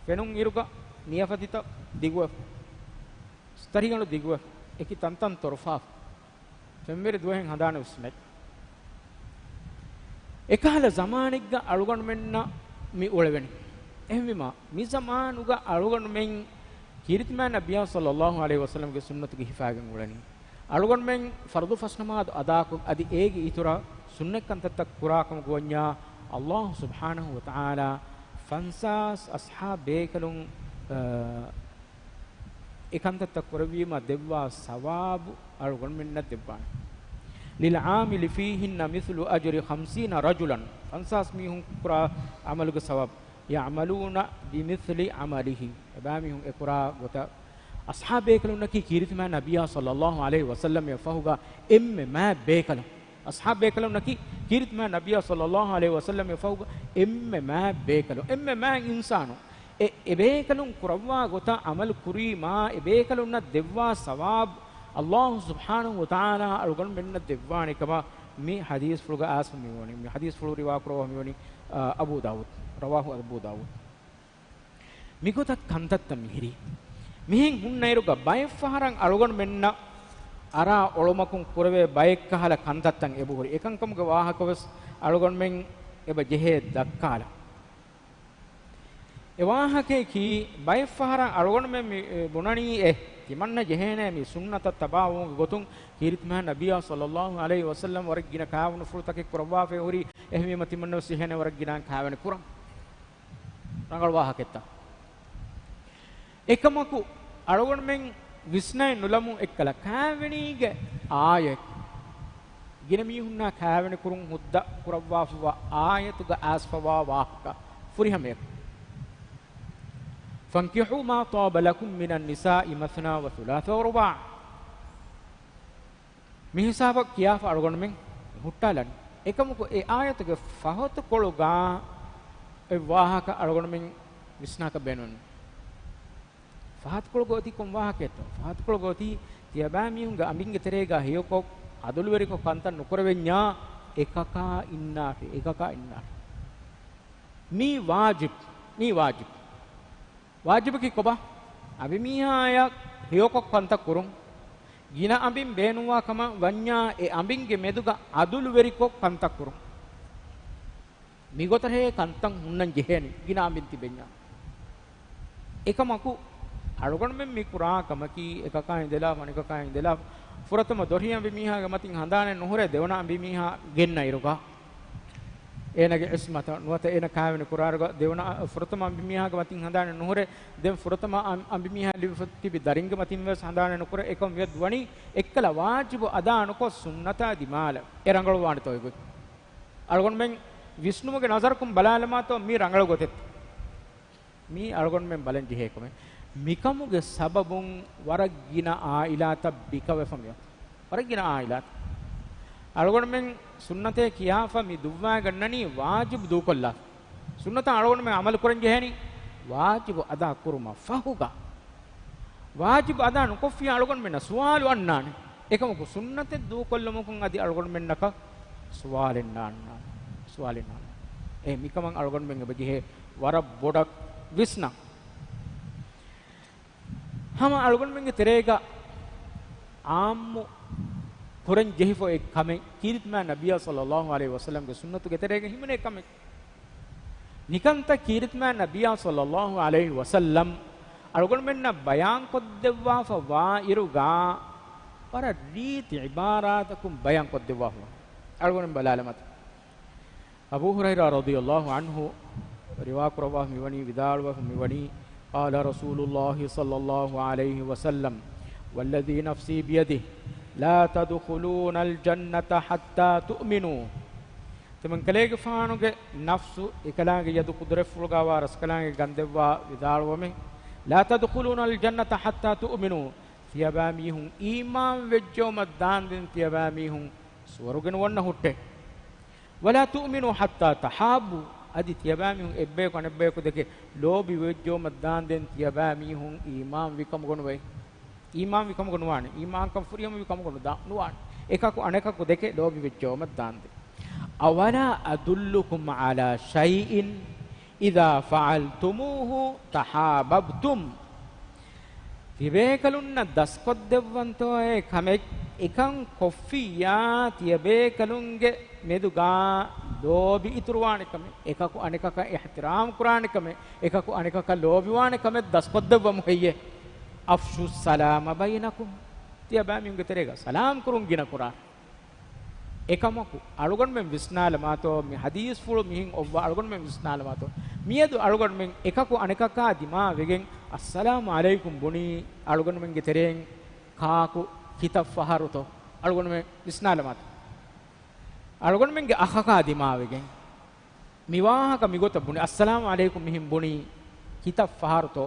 ފެނުން އިރުގަ ނިޔަފަތިތައް ދިގުވެފަ. ސްތަރިގަނޑު ދިގުވެފަ. އެކި ތަންތަން ތޮރުފާފަ. ފެންވެރި ދުވަހެއް ހަނދާނެ ވެސް ނެތް. އެކަހަލަ ޒަމާނެއްގަ އަޅުގަނޑުމެންނަށް މި އުޅެވެނީ. އެހެންވީމާ، މި ޒަމާނުގަ އަޅުގަނޑުމެން ކީރިތިމާ ނަބިއްޔާ ޞައްލައްލާހު ޢަލައިހި ވަސައްލަމްގެ ސުންނަތުގަ ހިފާގެން އުޅެނީ. އަޅުގަނޑުމެން ފަރުޟު ފަސް ނަމާދު އަދާކޮށް، އަދި އޭގެ އިތުރަށް ސުންނަތް ކަންތައްތައް ކުރާކަމުގަ ވަންޏާ، އައްލާހު ސުބްޙާނަހު ވަތަޢާލާ ފަންސާސް އަޞްޙާބް ބޭކަލުން، އަ، އެ ކަންތައްތައް ކުރެއްވީމަ ދެއްވާ ސަވާބު އަޅުގަނޑުމެންނަށް ދެއްވާނެ. للعامل فيهن مثل أجر خمسين رجلا. ފަންސާސް މީހުން ކުރާ ޢަމަލުގެ ސަވާބު. يعملون بمثل عمله. އެބައިމީހުން އެކުރާ ގޮތަށް އަޞްޙާބޭކަލުންނަކީ ކީރިތިމާ ނަބިއްޔާ ޞައްލައްލާހު ޢަލައިހި ވަސައްލަމް އެ ފަހުގަ އެންމެ މާތް ބޭކަލުން. އަޞްޙާބޭކަލުންނަކީ ކީރިތިމާ ނަބިއްޔާ ޞައްލައްލާހު ޢަލައިހި ވަސައްލަމް އެ ފަހުގަ އެންމެ މާތް ބޭކަލުން، އެންމެ މާތް އިންސާނުން. އެ، އެބޭކަލުން ކުރައްވާ ގޮތަށް ޢަމަލު ކުރީމާ، އެބޭކަލުންނަށް ދެއްވާ ސަވާބު އައްލާހު ސުބްޙާނަހު ވަތަޢާލާ އަޅުގަނޑުމެންނަށް ދެއްވާނެ ކަމަށް މި ޙަދީޘްފުޅުގަ އައިސްފަ މިވަނީ. މި ޙަދީޘްފުޅު ރިވާ ކުރައްވާ މިވަނީ، އަ، އަބޫ ދާވޫދު. ރަވާހު އަބޫ ދާވޫދު. މިގޮތަށް ކަންތައްތައް މިހިރީ. މިހެން ހުންނައިރުގަ ބައެއްފަހަރަށް އަޅުގަނޑުމެންނަށް އަރާ އޮޅުމަކުން ކުރެވޭ ބައެއްކަހަލަ ކަންތައްތައް އެބަހުރި. އެކަންކަމުގެ ވާހަކަވެސް އަޅުގަނޑުމެން އެބަ ޖެހޭ ދައްކާލަން. އެ ވާހަކަޔަކީ، ބައެއްފަހަރަށް އަޅުގަނޑުމެން މި، އެ، ބުނަނީ އެ، ތިމަންނަ ޖެހޭނެ މި ސުންނަތަށް ތަބާވުމުގެ ގޮތުން ކީރިތިމާ ނަބިއްޔާ ޞައްލައްލާހު ޢަލައިހި ވަސައްލަމް ވަރަށް ގިނަ ކާވެނިފުޅުތަކެއް ކުރައްވާފައި ހުރީ. އެހެންވީމަ ތިމަންނަވެސް ޖެހޭނެ ވަރަށް ގިނަ ކާވެނި ކުރަން. ރަނގަޅު ވާހަކައެއްތަ؟ އެކަމަކު، އަޅުގަނޑުމެން ވިސްނައެއް ނުލަމުން އެއްކަލަ ކާވެނީގެ އާޔަތް، ގިނަ މީހުންނާ ކާވެނި ކުރުން ހުއްދަ ކުރައްވާފައިވާ އާޔަތުގަ އައިސްފަވާ ވާހަކަ ފުރިހަމަޔަކު، فانكحوا ما طاب لكم من النساء مثنى وثلاث ورباع. މި ހިސާބަށް ކިޔާފަ އަޅުގަނޑުމެން ހުއްޓާލަނީ. އެކަމަކު އެ އާޔަތުގެ ފަހަތުކޮޅުގަ އެ ވާހަކަ އަޅުގަނޑުމެން ވިސްނާކަށް ބޭނުން. ފަހަތުކޮޅުގަ އޮތީ ކޮން ވާހަކައެއްތޯ؟ ފަހަތުކޮޅުގަ އޮތީ ތިޔަބައިމީހުންގެ އަނބިންގެ ތެރޭގަ ހެޔޮކޮށް، އަދުލުވެރިކޮށް ކަންތައް ނުކުރެވެންޏާ، އެކަކާ އިންނާށޭ، އެކަކާ އިންނާށޭ. މީ ވާޖިބް، މީ ވާޖިބް. ވާޖިބަކީ ކޮބާ؟ އަނބިމީހާޔަށް ހެޔޮކޮށް ކަންތައް ކުރުން. ގިނަ އަނބިން ބޭނުންވާ ކަމަށް ވަންޏާ، އެ އަނބިންގެ މެދުގަ އަދުލުވެރިކޮށް ކަންތައް ކުރުން. މިގޮތަށޭ ކަންތައް ހުންނަން ޖެހޭނީ، ގިނަ އަނބިން ތިބެންޏާ. އެކަމަކު، އަޅުގަނޑުމެން މި ކުރާ ކަމަކީ، އެކަކާ އިނދެލާފަ، އަނެކަކާ އިނދެލާފަ، ފުރަތަމަ ދޮށީ އަނބިމީހާގެ މަތިން ހަނދާނެއް ނުހުރޭ، ދެވަނަ އަނބިމީހާ ގެންނަ އިރުގަ. އޭނަގެ އިސްމަތަށް ނުވަތަ އޭނަ ކާވެނި ކުރާއިރުގަ ދެވަނަ، ފުރަތަމަ އަނބިމީހާގެ މަތިން ހަނދާނެއް ނުހުރޭ، ދެން ފުރަތަމަ އަން-، އަނބިމީހާ ލިބިފަ ތިބި ދަރިންގެ މަތިން ވެސް ހަނދާނެއް ނުކުރޭ، އެކަމަކު ވަނީ އެއްކަލަ ވާޖިބު އަދާ ނުކޮށް ސުންނަތާ ދިމާލަށް. އެ ރަނގަޅުވާނެތޯ އެގޮތް؟ އަޅުގަނޑުމެން ވިސްނުމުގެ ނަޒަރަކުން ބަލާލަމާތޯ މީ ރަނގަޅު ގޮތެއް؟ މީ އަޅުގަނޑުމެން ބަލަން ޖެހޭ ކަމެއް. މިކަމުގެ ސަބަބުން ވަރަށް ގިނަ އާއިލާތައް ބިކަވެފަ މިއޮތީ. ވަރަށް ގިނަ އާއިލާތައް. އަޅުގަނޑުމެން ސުންނަތޭ ކިޔާފަ މި ދުއްވާގަންނަނީ ވާޖިބު ދޫކޮށްލާފަ. ސުންނަތަށް އަޅުގަނޑުމެން ޢަމަލު ކުރަން ޖެހޭނީ ވާޖިބު އަދާ ކުރުމަށް ފަހުގަ. ވާޖިބު އަދާ ނުކޮށްފިއްޔާ އަޅުގަނޑުމެންނަށް ސުވާލު އަންނާނެ. އެކަމަކު ސުންނަތެއް ދޫކޮށްލުމަކުން އަދި އަޅުގަނޑުމެންނަކަށް ސުވާލެއް ނާންނާނެ. ސުވާލެއް ނާންނާނެ. އެ މިކަމަށް އަޅުގަނޑުމެން އެބަޖެހޭ ވަރަށް ބޮޑަށް ވިސްނަން. ހަމަ އަޅުގަނޑުމެންގެ ތެރޭގަ ޢާއްމު ކުރަން ޖެހިފަ އޮތް ކަމެއް، ކީރިތިމާ ނަބިއްޔާ ޞައްލައްލާހު ޢަލައިހި ވަސައްލަމްގެ ސުންނަތުގެ ތެރޭގަ ހިމެނޭ ކަމެއް. ނިކަންތައް ކީރިތިމާ ނަބިއްޔާ ޞައްލައްލާހު ޢަލައިހި ވަސައްލަމް އަޅުގަނޑުމެންނަށް ބަޔާންކޮށްދެއްވާފަ ވާއިރުގަ ވަރަށް ރީތި ޢިބާރާތަކުން ބަޔާންކޮށްދެއްވާފަ. އަޅުގަނޑުމެން ބަލާލަމާތި. އަބޫ ހުރައިރާ ރަޟިޔައްލާހު ޢަންހު ރިވާކުރައްވާފަ މިވަނީ، ވިދާޅުވެފަ މިވަނީ، قال رسول الله صلى الله عليه وسلم والذي نفسي بيده لا تدخلون الجنة حتى تؤمنوا. ތިމަންކަލޭގެފާނުގެ ނަފްސު އެކަލާނގެ ޔަދު ޤުދުރަތްފުޅުގަވާ ރަސްކަލާނގެ ގަންދެއްވާ ވިދާޅުވަމެ، لا تدخلون الجنة حتى تؤمنوا. ތިޔަބައިމީހުން އީމާން ވެއްޖައުމަށް ދާންދެން ތިޔަބައިމީހުން ސުވަރުގެ ނުވަންނަ ހުއްޓޭ. ولا تؤمنوا حتى تحابوا. އަދި ތިޔަބައިމީހުން އެއްބަޔަކު އަނެއްބަޔަކު ދެކެ ލޯބި ވެއްޖައުމަށް ދާންދެން ތިޔަބައިމީހުން އީމާން ވިކަމުގަ ނުވޭ. އީމާން ވިކަމުގަ ނުވާނެ. އީމާންކަން ފުރިހަމަ ވިކަމުގަ ނުދާ-، ނުވާނެ. އެކަކު އަނެކަކު ދެކެ ލޯބި ވެއްޖައުމަށް ދާންދެން. أولا أدلكم على شيء إذا فعلتموه تحاببتم. ތިބޭކަލުންނަށް ދަސްކޮށްދެއްވަންތޯއޭ ކަމެއް، އެކަން ކޮށްފިއްޔާ ތިޔަބޭކަލުންގެ މެދުގަ ލޯބި އިތުރުވާނެ ކަމެއް، އެކަކު އަނެކަކަށް އިޙްތިރާމް ކުރާނެ ކަމެއް، އެކަކު އަނެކަކަށް ލޯބިވާނެ ކަމެއް ދަސްކޮށްދެއްވަމު ހެއްޔޭ؟ أفشوا السلام بينكم. ތިޔަބައިމީހުންގެ ތެރޭގަ ސަލާމް ކުރުން ގިނަ ކުރާ. އެކަމަކު އަޅުގަނޑުމެން ވިސްނާލަމާތޯ، މި ޙަދީޘްފުޅު މިހެން އޮއްވާ އަޅުގަނޑުމެން ވިސްނާލަމާތޯ، މިއަދު އަޅުގަނޑުމެން އެކަކު އަނެކަކާ ދިމާ ވެގެން އައްސަލާމު ޢަލައިކުމް ބުނީ އަޅުގަނޑުމެންގެ ތެރެއިން ކާކު ކިތައް ފަހަރުތޯ؟ އަޅުގަނޑުމެން ވިސްނާލަމާތޯ. އަޅުގަނޑުމެންގެ އަޚަކާ ދިމާވެގެން މި ވާހަކަ މިގޮތަށް ބުނި، އައްސަލާމު ޢަލައިކުމް މިހެން ބުނީ ކިތައް ފަހަރުތޯ؟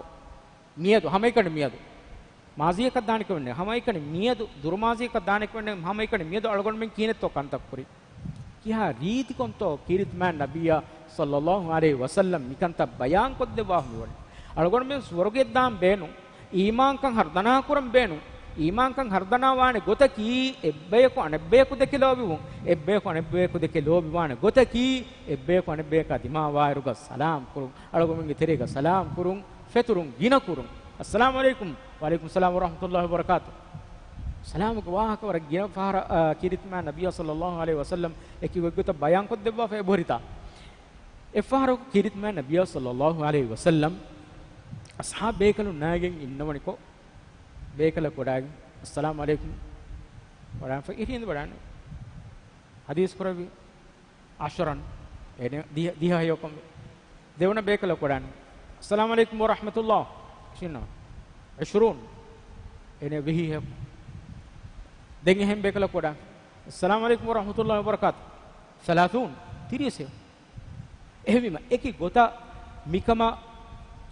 މިއަދު، ހަމައެކަނި މިއަދު. މާޒީއަކަށް ދާނެކަމެއް ނެތް. ހަމައެކަނި މިއަދު، ދުރުމާޒީއަކަށް ދާނެކަމެއް ނެތް. ހަމައެކަނި މިއަދު އަޅުގަނޑުމެން ކިހިނެއްތޯ ކަންތައް ކުރީ؟ ކިހާ ރީތިކޮންތޯ ކީރިތިމާ ނަބިއްޔާ ޞައްލައްލާހު ޢަލައިހި ވަސައްލަމް މިކަންތައް ބަޔާންކޮށްދެއްވާފަ މިވަނީ؟ އަޅުގަނޑުމެން ސުވަރުގެއަށް ދާން ބޭނުން. އީމާންކަން ހަރުދަނާ ކުރަން ބޭނުން. އީމާންކަން ހަރުދަނާ ވާނެ ގޮތަކީ، އެއްބަޔަކު އަނެއްބަޔަކު ދެކެ ލޯބިވުން. އެއްބަޔަކު އަނެއްބަޔަކު ދެކެ ލޯބިވާނެ ގޮތަކީ، އެއްބަޔަކު އަނެއްބަޔަކާ ދިމާވާއިރުގަ ސަލާމް ކުރުން. އަޅުގަނޑުމެންގެ ތެރޭގަ ސަލާމް ކުރުން. ފެތުރުން ގިނަ ކުރުން. އައްސަލާމު ޢަލައިކުމް. ވަޢަލައިކުމް އައްސަލާމް ވަރަޙްމަތުﷲ ވަބަރަކާތު. ސަލާމުގެ ވާހަކަ ވަރަށް ގިނަ ފަހަރަށް، އާ، ކީރިތިމާ ނަބިއްޔާ ޞައްލައްލާހު ޢަލައިހި ވަސައްލަމް އެކި ގޮތްގޮތަށް ބަޔާންކޮށްދެއްވާފަ އެބަހުރިތާ. އެއްފަހަރަކު ކީރިތިމާ ނަބިއްޔާ ޞައްލައްލާހު ޢަލައިހި ވަސައްލަމް އަޞްޙާބު ބޭކަލުން ނާގެން އިންނަވަނިކޮށް، ބޭކަލަކު ވަޑާގެން، އައްސަލާމު ޢަލައިކުމް ވަޑާންފަ އިރިއިނދު ވަޑާނެ. ޙަދީޘް ކުރެއްވި ޢަޝަރަން، އޭނެ ދިހަ، ދިހަ ހެޔޮކަން ވެ. ދެވަނަ ބޭކަލަކު ވަޑާން، އައްސަލާމު ޢަލައިކުމް ވަރަޙްމަތުﷲ. ޝިންނަ. ޢިޝްރޫން. އޭނެ ވިހި ހެޔޮ. ދެން އެހެން ބޭކަލަކު ވަޑާން، އައްސަލާމު ޢަލައިކުމް ވަރަޙްމަތުﷲ ވަބަރަކާތު. ސަލާސޫން. ތިރީސް ހެޔޮ. އެހެންވީމަ، އެކި ގޮތަށް މިކަމަށް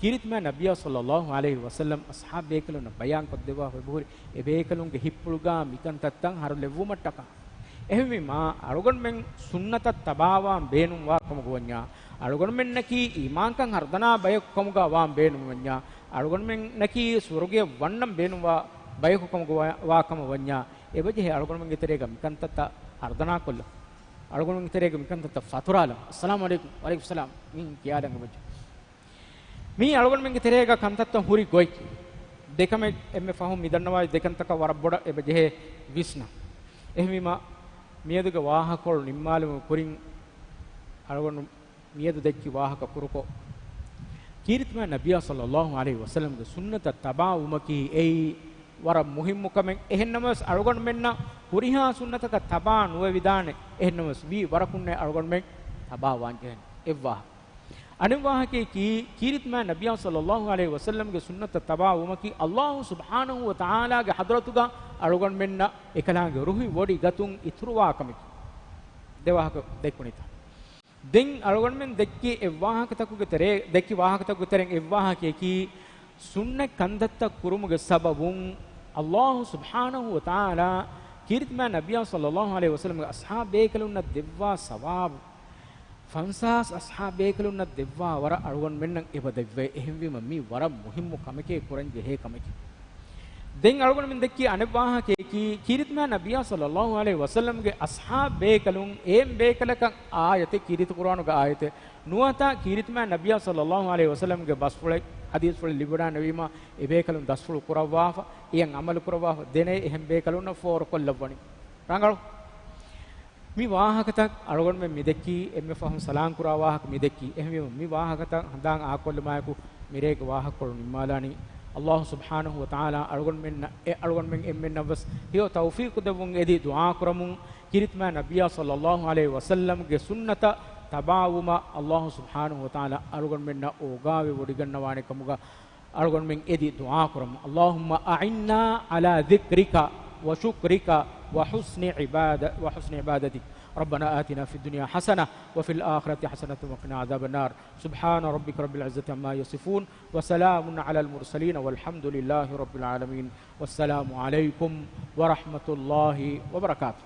ކީރިތިމާ ނަބިއްޔާ ޞައްލައްލާހު ޢަލައިހި ވަސައްލަމް އަޞްޙާބު ބޭކަލުންނަށް ބަޔާންކޮށްދެއްވާފަ އެބަހުރި، އެބޭކަލުންގެ ހިތްޕުޅުގަ މިކަންތައްތައް ހަރުލެއްވުމަށްޓަކާ. އެހެންވީމާ، އަޅުގަނޑުމެން ސުންނަތަށް ތަބާވާން ބޭނުންވާ ކަމުގަ ވަންޏާ، އަޅުގަނޑުމެންނަކީ އީމާންކަން ހަރުދަނާ ބަޔަކު ކަމުގަ ވާން ބޭނުން ވަންޏާ، އަޅުގަނޑުމެންނަކީ ސުވަރުގެއަށް ވަންނަން ބޭނުންވާ ބަޔަކު ކަމުގަ ވާ، ވާ ކަމަށް ވަންޏާ، އެބަޖެހޭ އަޅުގަނޑުމެންގެ ތެރޭގަ މިކަންތައްތައް ހަރުދަނާކޮށްލަން. އަޅުގަނޑުމެންގެ ތެރޭގަ މިކަންތައްތައް ފަތުރާލަން. އައްސަލާމު ޢަލައިކުމް. ވަޢަލައިކުމް ސަލާމް. މި ކިޔާލަން އެބަޖެހޭ. މީ އަޅުގަނޑުމެންގެ ތެރޭގަ ކަންތައްތައް ހުރި ގޮތް. ދެކަމެއް އެންމެ ފަހުން މި ދަންނަވާ ދެކަންތަކަށް ވަރަށް ބޮޑަށް އެބަ ޖެހޭ ވިސްނަން. އެހެންވީމަ، މިއަދުގެ ވާހަކަކޮޅު ނިންމާލުމުގެ ކުރިން އަޅުގަނޑު މިއަދު ދެއްކި ވާހަކަ ކުރުކޮށް، ކީރިތިމާ ނަބިއްޔާ ޞައްލައްލާހު ޢަލައިހި ވަސައްލަމްގެ ސުންނަތަށް ތަބާވުމަކީ އެއީ ވަރަށް މުހިއްމު ކަމެއް. އެހެންނަމަވެސް، އަޅުގަނޑުމެންނަށް ހުރިހާ ސުންނަތަކަށް ތަބާ ނުވެވިދާނެ. އެހެންނަމަވެސް، ވީ ވަރަކުންނޭ އަޅުގަނޑުމެން ތަބާވާން ޖެހެނީ. އެއްވާހަކަ. އަނެއް ވާހަކައަކީ، ކީރިތިމާ ނަބިއްޔާ ޞައްލައްލާހު ޢަލައިހި ވަސައްލަމްގެ ސުންނަތަށް ތަބާވުމަކީ، ﷲ ސުބްޙާނަހު ވަތަޢާލާގެ ޙަޟްރަތުގަ އަޅުގަނޑުމެންނަށް އެކަލާނގެ ރުހި ވޮޑި ގަތުން އިތުރުވާ ކަމެކޭ. ދެ ވާހަކަ ދެއްކުނީތާ. ދެން އަޅުގަނޑުމެން ދެއްކި އެއްވާހަކަތަކުގެ ތެރޭ، ދެއްކި ވާހަކަތަކުގެ ތެރެއިން އެއްވާހަކައަކީ، ސުންނަތް ކަންތައްތައް ކުރުމުގެ ސަބަބުން ﷲ ސުބްޙާނަހު ވަތަޢާލާ ކީރިތިމާ ނަބިޔާ ޞައްލައްލާހު ޢަލައިހި ވަސައްލަމްގެ އަޞްޙާބޭކަލުންނަށް ދެއްވާ ސަވާބު، ފަންސާސް އަޞްޙާބޭކަލުންނަށް ދެއްވާ ވަރަށް އަޅުގަނޑުމެންނަށް އެބަ ދެއްވޭ. އެހެންވީމަ މީ ވަރަށް މުހިއްމު ކަމެކޭ، ކުރަން ޖެހޭ ކަމެކޭ. ދެން އަޅުގަނޑުމެން ދެއްކީ އަނެއް ވާހަކައަކީ، ކީރިތިމާ ނަބިޔާ ޞައްލައްލާހު ޢަލައިހި ވަސައްލަމްގެ އަޞްޙާބޭކަލުން އެއިން ބޭކަލަކަށް އާޔަތެއް، ކީރިތި ޤުރުއާނުގެ އާޔަތެއް ނުވަތަ ކީރިތިމާ ނަބިޔާ ޞައްލައްލާހު ޢަލައިހި ވަސައްލަމްގެ ބަސްފުޅެއް، ޙަދީޘްފުޅެއް ލިބިވަޑާނެވީމަ، އެބޭކަލުން ދަސްފުޅު ކުރައްވާފަ، އެއަށް ޢަމަލު ކުރައްވާފަ، ދެނެއް އެހެން ބޭކަލުންނަށް ފޯރުކޮށްލައްވަނީ. ރަނގަޅު. މި ވާހަކަތައް އަޅުގަނޑުމެން މިދެއްކީ، އެންމެ ފަހުން ސަލާން ކުރާ ވާހަކަ މިދެއްކީ. އެހެންވީމަ، މި ވާހަކަތައް ހަނދާން އާކޮށްލުމާއެކު، މިރޭގެ ވާހަކަކޮޅު ނިންމާލާނީ. ﷲ ސުބްޙާނަހު ވަތަޢާލާ އަޅުގަނޑުމެންނަށް، އެ އަޅުގަނޑުމެން އެންމެންނަށްވެސް ހެޔޮ ތައުފީޤު ދެއްވުން އެދި ދުޢާ ކުރަމުން، ކީރިތިމާ ނަބިޔާ ޞައްލައްލާހު ޢަލައިހި ވަސައްލަމްގެ ސުންނަތަށް ތަބާވުމަށް ﷲ ސުބްޙާނަހު ވަތަޢާލާ އަޅުގަނޑުމެންނަށް އޯގާވެވޮޑިގަންނަވާނެ ކަމުގަ އަޅުގަނޑުމެން އެދި ދުޢާ ކުރަމު. اللهم أعنا على ذكرك وشكرك وحسن عبادة، وحسن عبادتك. ربنا آتنا في الدنيا حسنة وفي الآخرة حسنة وقنا عذاب النار. سبحان ربك رب العزة عما يصفون وسلام على المرسلين والحمد لله رب العالمين. والسلام عليكم ورحمة الله وبركاته.